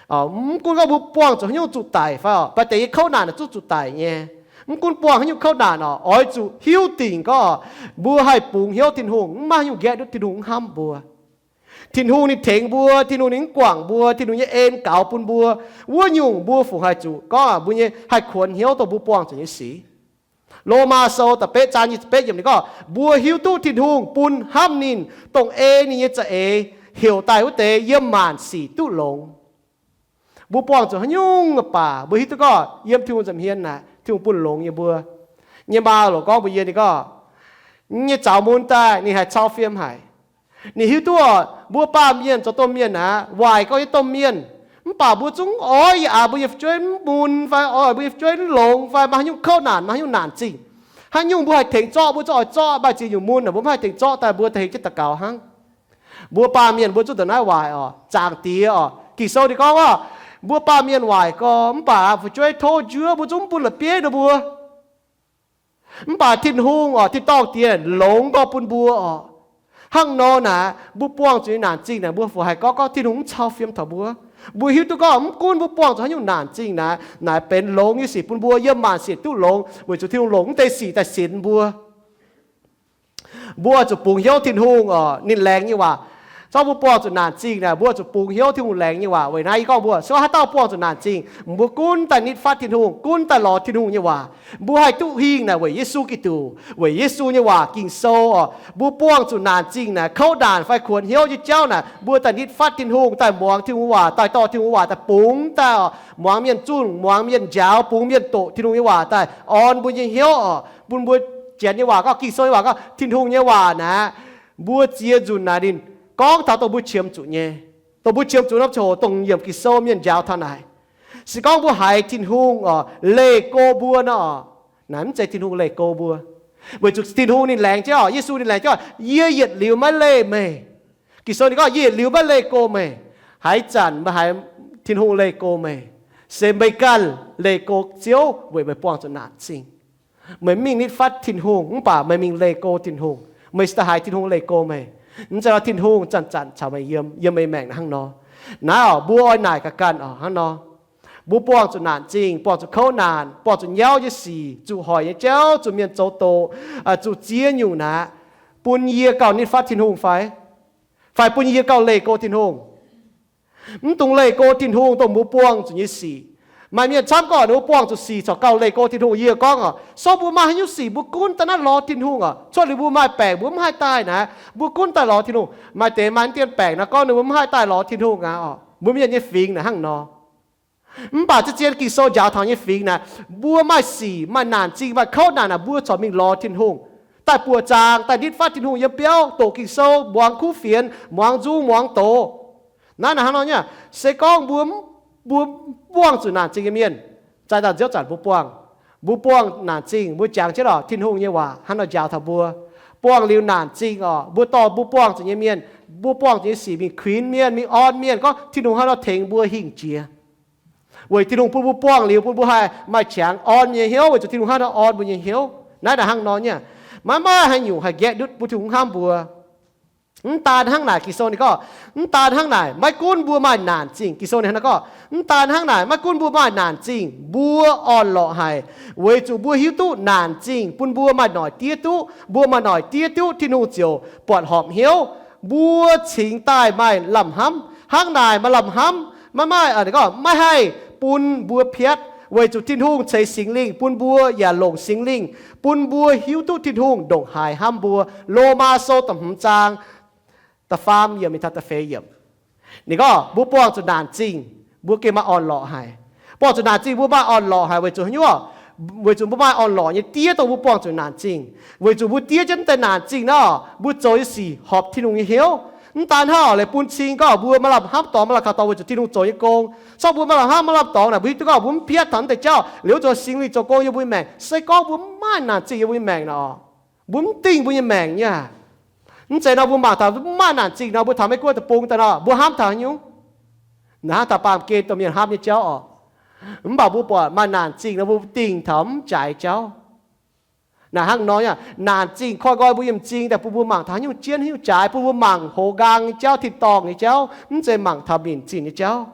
mv gunv gorngv mbuo buangh zuqc haaix nyungc zuqc daic fai oc, baac deix nyei kouv naanc naaic zungv zuqc daic nyei. Mv gunv buangh haaix nyungc kouv naanc oc, oix zuqc hiuv dingc gorngv mbuo haih bungx hnyouv Tin-Hungh, mv maaih haaix nyungc nqaeqv duqv Tin-Hungh mv hnamv mbuo. Tin-Hungh ninh tengx mbuo, Tin-Hungh ninh mv guangc mbuo, Tin-Hungh nyei en gaux bun mbuo. Wuov nyungc mbuo fungc haih zuqc gorngv mbuo nyei haih kuonx hnyouv dongh mbuo buangh zuqc nyei sic. Lomaa Sou da'betv zaang nyic ziepc betv yiemc ninh gorngv, mbuo hiuv duqv Tin-Hungh bun hnamv ninh, dongh ei ninh nyei za'eix heuc daaih wuov deix yiem maanc sic duqv longx. Mbuo buangh zuqc haaix nyungc baac mbuo hiuv duqv gorngv yiem Tin-Hungh nza'hmien naaic Tin-Hungh bun longx nyei mbuo. Yie nyei maa lorqc gorngv mbuox yie, ninh gorngv, yie nyei zaux mun daaih ninh haiz cau fiem haic. Ninh hiuv duqv mbuo baamh mienh zoux domh mienh aqv, waaic gorx nyei domh mienh. Mv baac mbuo zungv oix yaac mbuo nyei fu'jueiv mv mun fai oix mbuo nyei fu'jueiv mv longx fai maaih haaix nyungc kouv naanc, maaih haaix nyungc naanc zingh, haaix nyungc mbuo haih tengx zorqv mbuo zungv oix zorqv, maaih ziex nyungc mun naaic mbuo mv haih tengx zorqv daaih, mbuo da'heh jienv daux gaux hnangv. Mbuo baamh mienh mbuo zungv ndongc naaiv waaic oc, zaangc Diex oc. Ging-Sou ninh gorngv oc, mbuo baamh mienh waaic gorx mv baac fu'jueiv tov njuov mbuo zungv mv bun la'bieiv ninh mbuo. Mv baac Tin-Hungh oc, tin-dorngh Diex longx gorngv bun mbuo oc. Hnangv nor naaic, mbuo buangh zuqc nyei naanc zingh naaic, mbuo fungc haih gorngv, gorngv Tin-Hungh mv cau fiem taux mbuo? Mbuo hiuv duqv gorngv mv gunv mbuo buangh zuqc haaix nyungc naanc zingh naaic, naaic benx longx nyei sic bun mbuo yiem maanc siec duqv longx, weic zuqc Tin-Hungh longc mv deix sic daaih sienx mbuo. Mbuo oix zuqc bungx hnyouv Tin-Hungh oc, ninh laengz nyei waac. Zorqv mbuo buangh zuqc naanc zingh naaic, mbuo oix zuqc bungx hnyouv Tin-Hungh laengz nyei waac. Weic naaiv yie gorngv mbuo, se gorngv haaix dauh buangh zuqc naanc zingh, mbuo gunv daaih nitv fatv Tin-Hungh, gunv daaih lorz Tin-Hungh nyei waac. Mbuo haih duqv hingh naaic weic Yesu Giduc, weic Yesu nyei waac Ging-Sou oc. Mbuo buangh zuqc naanc zingh naaic, kouv naanc fai kuonx hnyouv nyei jauv naaic, mbuo daaih nitv fatv Tin-Hungh, daaih muangx Tin-Hungh waac, daaih dorh Tin-Hungh waac daaih bungx daaih oc. Muangx mienh zunh, muangx mienh njaaux, bungx mienh doqc Tin-Hungh nyei waac daaih orn mbuo nyei hnyouv oc. Bun mbuo Janx nyei waac gorngv, Ging-Sou nyei waac gorngv, Tin-Hungh nyei waac naaic, mbuo ziex nzunc naaic ninh gorngv taux dongh mbuo qiemx zuqc nyei. Dongh mbuo qiemx zuqc nor, ziouc dongh yiem Ging-Sou mienh njaaux taux naaic. Se gorngv mbuo haiz Tin-Hungh oc leih go mbuo nor, naaic mv zeiz Tin-Hungh leih go mbuo. Weic zuqc Tin-Hungh ninh laengz jienv oc, Yesu ninh laengz jienv oc, yie yietc liuz maiv leih meih. Ging-Sou ninh gorngv, yie yietc liuz maiv leih go meih. Haaix zanc meih haiz Tin-Hungh leih go meih? Se meih ganh leih go Ziouv weic meih buangh zuqc naanc zingh. Meih mv mingh nitv fatv Tin-Hungh, mv baac meih mingh leih go Tin-Hungh, meih se daaih haiz Tin-Hungh leih go meih. Mv zeiz nor Tin-Hungh zanc-zanc caux meih yiem, yiem meih maengc hnangv nor. Naaiv oc, mbuo oix naaic gaax ganh oc hnangv nor. Mbuo buangh zuqc naanc zingh, buangh zuqc kouv naanc, buangh zuqc nyauv nyei sic, zuqc hoic nyei jauv, zuqc mienh zoux doqc, zuqc ziex nyungc naaic, bun yie gauh nitv fatv Tin-Hungh fai? Fai bun yie gauh leih go Tin-Hungh? Mv dungx leih go Tin-Hungh dongh mbuo buangh zuqc nyei sic. Maaih mienh camv gorngv ninh mbuo buangh zuqc sic corc gauh leih go Tin-Hungh. Yie gorngv oc, sou mbuo maaih haaix nyungc sic mbuo gunv daaih naaiv lorz Tin-Hungh oc. Cuotv liuz mbuo maaih baengc mbuo mv haih daaih naaiv, mbuo gunv daaih lorz Tin-Hungh. Maaih deix maaih dien baengc naaiv gorngv ninh mbuo mv haih daaih lorz Tin-Hungh aqv oc. Mbuo mienh nyei fingx naaic hnangv nor. Mv baac zien-zien Ging-Sou njaaux taux nyei fingx naaic, mbuo maaih sic, maaih naanc zingh, maaih kouv naanc naaic, mbuo corc mingh lorz Tin-Hungh, daaih buoqc zaangc, daaih nitv fatv Tin-Hungh yiem biauv, doqc Ging-Sou, muangx kuv fienx, muangx nzung, muangx doz. Naaiv naaic hnangv nor nyei. Se gorngv mbuo, mbuo buangh zuqc naanc zingh nyei mienh, zaaix daaih nziouv zanc mbuo buangh, mbuo buangh naanc zingh, mbuo jangx jienv oc Tin-Hungh nyei waac hnangv nor njaaux taux mbuo. Buangh liuz naanc zingh oc, mbuo dorh mbuo buangh zuqc nyei mienh, mbuo buangh zuqc nyei sic mingh kuinx mienh, mingh orn mienh gorngv Tin-Hungh hnangv nor tengx mbuo hingh jiex. Weic Tin-Hungh bun mbuo buangh liuz bun mbuo haih maaih qangx orn nyei hnyouv, weic zuqc Tin-Hungh hnangv nor orn mbuo nyei hnyouv. Naaiv naaic hnangv nor nyei. Maiv maaih haaix nyungc haih nqaeqv ndutv bun Tin-Hungh hnamv mbuo. Mv daan hnangv naaic, Ging-Sou ninh gorngv, mv daan hnangv naaic, maiv gunv mbuo maaih naanc zingh, Ging-Sou ninh hnangv nor gorngv, mv daan hnangv naaic, maiv gunv mbuo maaih naanc zingh, mbuo orn-lorqc haic, weic zuqc mbuo hiuv duqv naanc zingh bun mbuo maaih noic diev duqv. Mbuo maaih noic diev duqv, Tin-Hungh ziouc buatc horpc hnyouv, mbuo cingx daaih maaih lamh hnamv. Hnangv naaic maaih lamh hnamv, maiv maaih, gorngv maiv haih bun mbuo piatv, weic zuqc Tin-Hungh ceix Singx Lingh bun mbuo yaac longc Singx Lingh bun mbuo hiuv duqv Tin-Hungh ndongc haaix hnamv mbuo. Lomaa Sou da'hmz zaang da'faam yiemc mingh taux da'feix yiemc. Ninh gorngv mbuo buangh zuqc naanc zingh, mbuo gengh maaih orn-lorqc haic. Buangh zuqc naanc zingh mbuo maaih orn-lorqc haic weic zuqc haaix nyungc? Weic zuqc mbuo maaih orn-lorqc nyei diev dongh mbuo buangh zuqc naanc zingh. Weic zuqc mbuo diev jienv deix naanc zingh nor, mbuo zoux nyei sic horpc Tin-Hungh nyei hnyouv. Mv daan hnangv oc, leiz bun cing gorngv mbuo maaih lamh hnamv dorngx, maaih lamh kaux dorngx weic zuqc Tin-Hungh zoux nyei gong. Corc mbuo maaih lamh hnamv maaih lamh dorngx naaic, mbuo hiuv duqv gorngv mbuo mv piatv taux naaiv deix jauv, liuz zoux Singx Lingh zoux gong yiem mbuo nyei maengc. Se gorngv mbuo mv maaih naanc zingh yiem mbuo nyei maengc nor, mbuo mv dingh mbuo nyei maengc nyei. Mv zeiz nor mbuo mangc taux mv maaih naanc zingh nor, mbuo taux Meiv Guoqv deic-bung daaih nor, mbuo hnamv taux haaix nyungc? Naaic hnangv taux baamh gen dongh mienh hnamv nyei jauv oc. Mv baac mbuo buatc maaih naanc zingh nor, mbuo dingh taux mv jaaix jauv. Naaic hnangv nor, naanc zingh koi nqoi mbuo nyei m'zing daaih bun mbuo mangc taux haaix nyungc jienv haaix nyungc jaaix, bun mbuo mangc hoz nqaang nyei jauv, tin-dorngh nyei jauv, mv zeiz mangc taux minc zinh nyei jauv.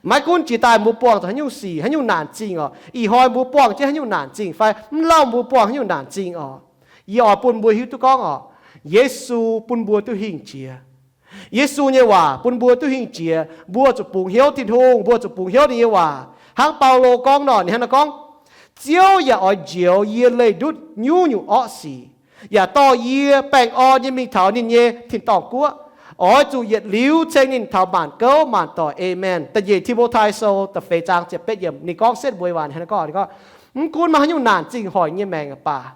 Maiv gunv jiex daaih mbuo buangh taux haaix nyungc sic, haaix nyungc naanc zingh oc, ih hnoi mbuo buangh jienv haaix nyungc naanc zingh fai mv lauh mbuo buangh haaix nyungc naanc zingh oc, yie oix bun mbuo hiuv duqv gorngv oc, Yesu bun mbuo duqv hingh jiex. Yesu nyei waac bun mbuo duqv hingh jiex. Mbuo zuqc bungx hnyouv Tin-Hungh, mbuo zuqc bungx hnyouv ninh nyei waac. Hnangv Baulo gorngv nor, ninh hnangv nor gorngv, Ziouv yaac oix njoux yie leih ndutv nyungc-nyungc orqv sic, yaac dorh yie baengh orn nyei mingh taux ninh nyei tin-dorngh guoqv. Oix zuqc yietc liuz ceng ninh taux maanc gouv maanc doic. Aamen. Da'nyeic Ti^mo^tai Sou da'feix zaang ziepc betv yiemc, ninh gorngv setv mbuo waac hnangv nor gorngv, mv gunv maaih haaix nyungc naanc zingh hoic yie nyei maengc baac,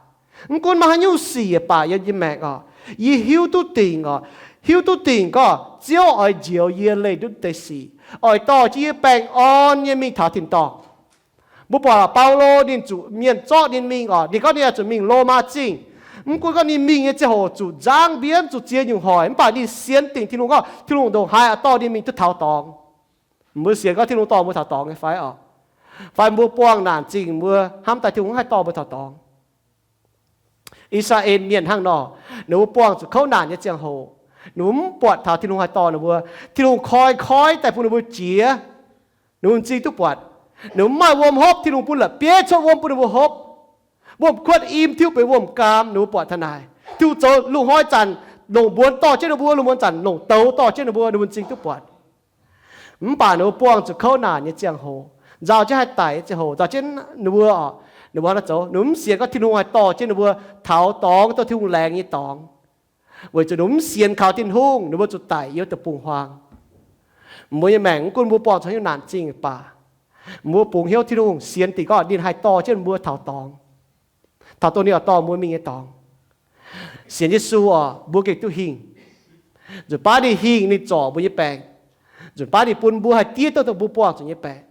mv gunv maaih haaix nyungc sic baac yiem yie maengc oc, yie hiuv duqv dingc oc, hiuv duqv dingc gorngv Ziouv oix njoux yie leih ndutv deix sic, oix dorh jienv yie baengh orn nyei mingh taux tin-dorngh. Mbuo buatc Baulo ninh zuqc mienh zorqv ninh mingh oc, ninh gorngv ninh oix zuqc mingh Lomaa Zingh. Mv gunv gorngv ninh mingh nyei ziangh hoc zuqc nzangv mbienv, zuqc ziex nyungc hoic, mv baac ninh sienx dingc Tin-Hungh gorngv Tin-Hungh ndongc haaix oix dorh ninh mingh duqv taux dorngx. Mbuo sienx gorngv Tin-Hungh dorh mbuo taux dorngx nyei fai oc? Fai mbuo buangh naanc zingh mbuo hnamv daaih Tin-Hungh mv haih dorh mbuo taux dorngx? I^saa^laa^en Mienh hnangv nor, ninh mbuo buangh zuqc kouv naanc nyei ziangh hoc, ninh mbuo mv buatc taux Tin-Hungh haih dorh ninh mbuo. Tin-Hungh koi koi daaih bun ninh mbuo jiex, ninh mbuo m'zing duqv buatc. Ninh mbuo mv maaih wuom hopv, Tin-Hungh bun la'bieiv cuotv wuom bun ninh mbuo hopv. Wuom-kuotv im tiuv benx wuom-gaam, ninh mbuo buatc taux naaic. Tin-Hungh zoux lungh hnoi zanc longc mbuonx dorh jienv ninh mbuo, lungh muonz zanc longc douz dorh jienv ninh mbuo, ninh mbuo m'zing duqv buatc. Mv baac ninh mbuo buangh zuqc kouv naanc nyei ziangh hoc, nzauh jienv haih daic nyei ziangh hoc, nzauh jienv ninh mbuo oc, ninh mbuo hnangv naaiv zoux, ninh mbuo mv sienx gorngv Tin-Hungh haih dorh jienv ninh mbuo taux dorngx, taux Tin-Hungh laengz nyei dorngx. Weic zuqc ninh mbuo mv sienx kaux Tin-Hungh, ninh mbuo zuqc daic yiem deic-bung-huaang. Mbuo nyei maengc mv gunv mbuo buangh zuqc haaix nyungc naanc zingh baac, mbuo bungx hnyouv Tin-Hungh, sienx dingc gorngv ninh haih dorh jienv mbuo taux dorngx, taux dongh ninh oix dorh mbuo mingh nyei dorngx. Sienx Yesu oc, mbuo gengh duqv hingh. Nzunc baav ninh hingh, ninh zorc mbuo nyei baengc. Nzunc baav ninh bun mbuo haih diev duqv dongh mbuo buangh zuqc nyei baengc.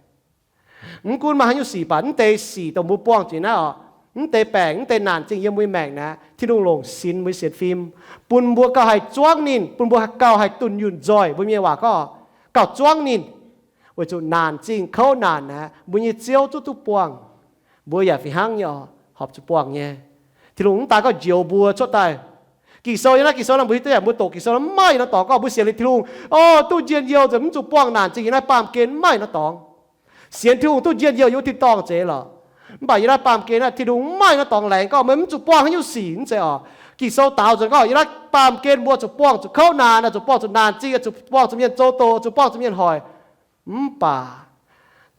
Mv gunv maaih haaix nyungc sic baac, mv deix sic dongh mbuo buangh zuqc naaiv oc, mv deix baengc, mv deix naanc zingh yiem mbuo nyei maengc naaiv, Tin-Hungh longc sin mbuo nyei sienx fim, bun mbuo gauh haih zuangv ninh, bun mbuo gauh haih dunh yunh nzoih. Mbuo mienh waac gorngv, gauh zuangv ninh. Weic zuqc naanc zingh kouv naanc naaiv, mbuo nyei Ziouv zungv duqv buangh. Mbuo yaac fih hnangv nyei oc, horpc zuqc buangh nyei. Tin-Hungh mv daan gorngv njoux mbuo cuotv daaih. Ging-Sou yiem naaiv, Ging-Sou naaiv mbuo hiuv duqv yaac mbuo doqc Ging-Sou naaiv mv maaih norm dorngx gorngv mbuo sienx liuz Tin-Hungh, o, duqv njien-youh nzengc, mv zuqc buangh naanc zingh. Yiem naaiv baamh gen mv maaih norm dorngx. Sienx Tin-Hungh duqv njien-youh yiem wuov tin-dorngh zeiz lorqc. Mv baac yie naaiv baamh gen naaiv Tin-Hungh mv maaih norm dorngx laengz gorngv meih mv zuqc buangh haaix nyungc sic, mv zeiz oc. Ging-Sou daaux nzunc gorngv yie naaiv baamh gen mbuo zuqc buangh zuqc kouv naanc, zuqc buangh zuqc naanc zingh, zuqc buangh zuqc mienh zoux doqc, zuqc buangh zuqc mienh hoic. Mv baac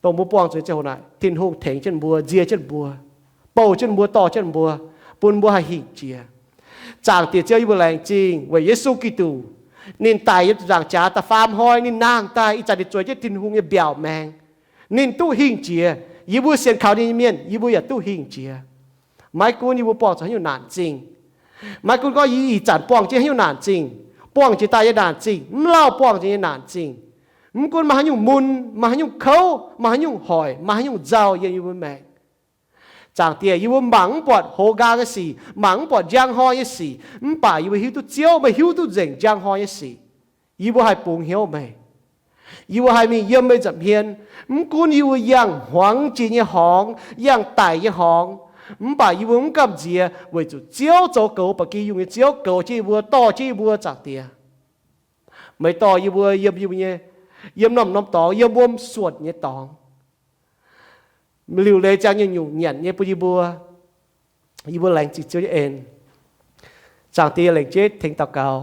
dongh mbuo buangh zuqc nyei ziangh hoc naaic, Tin-Hungh tengx jienv mbuo, nzie jienv mbuo, bouh jienv mbuo, dorh jienv mbuo, bun mbuo haih hingh jiex. Zaangc Diex Ziouv, yie mbuo laengz zingh weic Yesu Giduc. Ninh daic yiem ziepc nzaangc jaax da'faam hnoi, ninh nangh daaih ih zanc ninh zueiz jienv Tin-Hungh nyei mbiaauc maengx. Ninh duqv hingh jiex. Yie mbuo sienx kaux ninh nyei mienh, yie mbuo yaac duqv hingh jiex. Maiv gunv yie mbuo buangh zuqc haaix nyungc naanc zingh, maiv gunv gorngv yie ih zanc buangh jienv haaix nyungc naanc zingh, buangh jiex daaih nyei naanc zingh, mv lauh buangh jiex nyei naanc zingh, mv gunv maaih haaix nyungc mun, maaih haaix nyungc kouv, maaih haaix nyungc hoic, maaih haaix nyungc nzauh yiem yie mbuo maengc, Zaangc Diex, yie mbuo mangc mv buatc hoz nqaang nyei sic, mangc mv buatc njang hnoi nyei sic, mv baac yie mbuo hiuv duqv Ziouv meih hiuv duqv nzengc njang hnoi nyei sic. Yie mbuo haih bungx hnyouv meih. Yie mbuo haih mingh yiem meih nza'hmien. Mv gunv yie mbuo yangh hmuangx jiex nyei horngz, yangh daic nyei horngz, mv baac yie mbuo mv gamh nziex, weic zuqc Ziouv zoux goux ba'gi yungh nyei Ziouv goux jienv yie mbuo, dorh jienv yie mbuo, Zaangc Diex. Meih dorh yie mbuo yiem, yie mbuo nyei, yiem norm-norm dorngx, yiem wuom suonc nyei dorngx. Liuc leiz ziangx nyungc-nyungc nyanc nyei bun yie mbuo. Yie mbuo laengz zingh Ziouv nyei en. Zaangc Diex, lengc jeiv tengx daux gaux.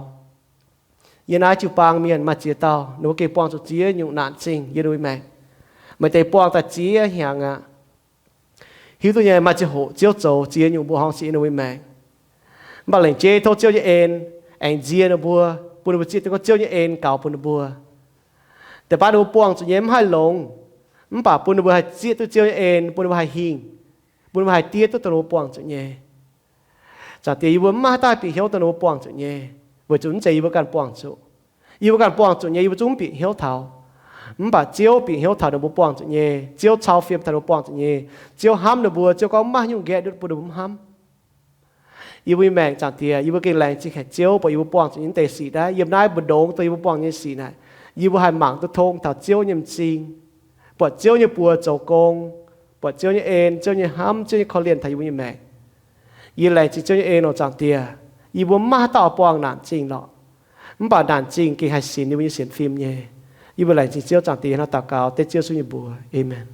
Yie naaiv jiu-baang mienh maaih ziex dauh, ninh mbuo gengh buangh zuqc ziex nyungc naanc zingh yiem ninh mbuo maengc. Maaih deix buangh daaih ziex hnyangx aqv. Hiuv duqv nyei, maaih ziangh hoc Ziouv zoux ziex nyungc mbuoqc horngh sic yiem ninh mbuo maengc. Mv baac lengc jeiv tov Ziouv nyei en aengx nzie ninh mbuo, bun ninh mbuo zieqv duqv gorngv Ziouv nyei en gaux bun ninh mbuo. Deix baav ninh mbuo buangh zuqc nyei mv haih longx, mv baac bun ninh mbuo haih zieqv duqv Ziouv nyei en, bun ninh mbuo haih hingh, bun ninh mbuo haih diev duqv dongh ninh mbuo buangh zuqc nyei. Zaangc Diex, yie mbuo mv maaih haaix dauh bieqc hnyouv dongh ninh mbuo buangh zuqc nyei, weic zuqc mv zeiz yie mbuo ganh buangh zuqc. Yie mbuo ganh buangh zuqc nyei, yie mbuo zungv mv bieqc hnyouv taux. Mv baac Ziouv bieqc hnyouv taux ninh mbuo buangh zuqc nyei. Ziouv cau fiem taux ninh mbuo buangh zuqc nyei. Ziouv hnamv ninh mbuo. Ziouv gorngv mv maaih haaix nyungc nqaeqv ndutv bun ninh mbuo mv hnamv. Yie mbuo nyei maengc, Zaangc Diex, yie mbuo gengh laengz zingh haic Ziouv, buatc yie mbuo buangh zuqc nyei mv deix sic naaiv. Yiem naaiv mbu'ndongx dongh yie mbuo buangh nyei sic naaic, yie mbuo haih mangc duqv tong taux Ziouv nyei m'zing, buatc Ziouv nyei buoz zoux gong, buatc Ziouv nyei en, Ziouv nyei hnamv, Ziouv nyei korv-lienh taux yie mbuo nyei maengc. Yie laengz zingh Ziouv nyei en oc, Zaangc Diex. Yie mbuo mv maaih haaix dauh buangh naanc zingh lorqc, mv baac naanc zingh gengh haih sinx yie mbuo nyei sienx fim nyei. Yie mbuo laengz zingh Ziouv, Zaangc Diex, hnangv naaiv daux gaux dengv Ziouv Yesu nyei mbuox. Aamen.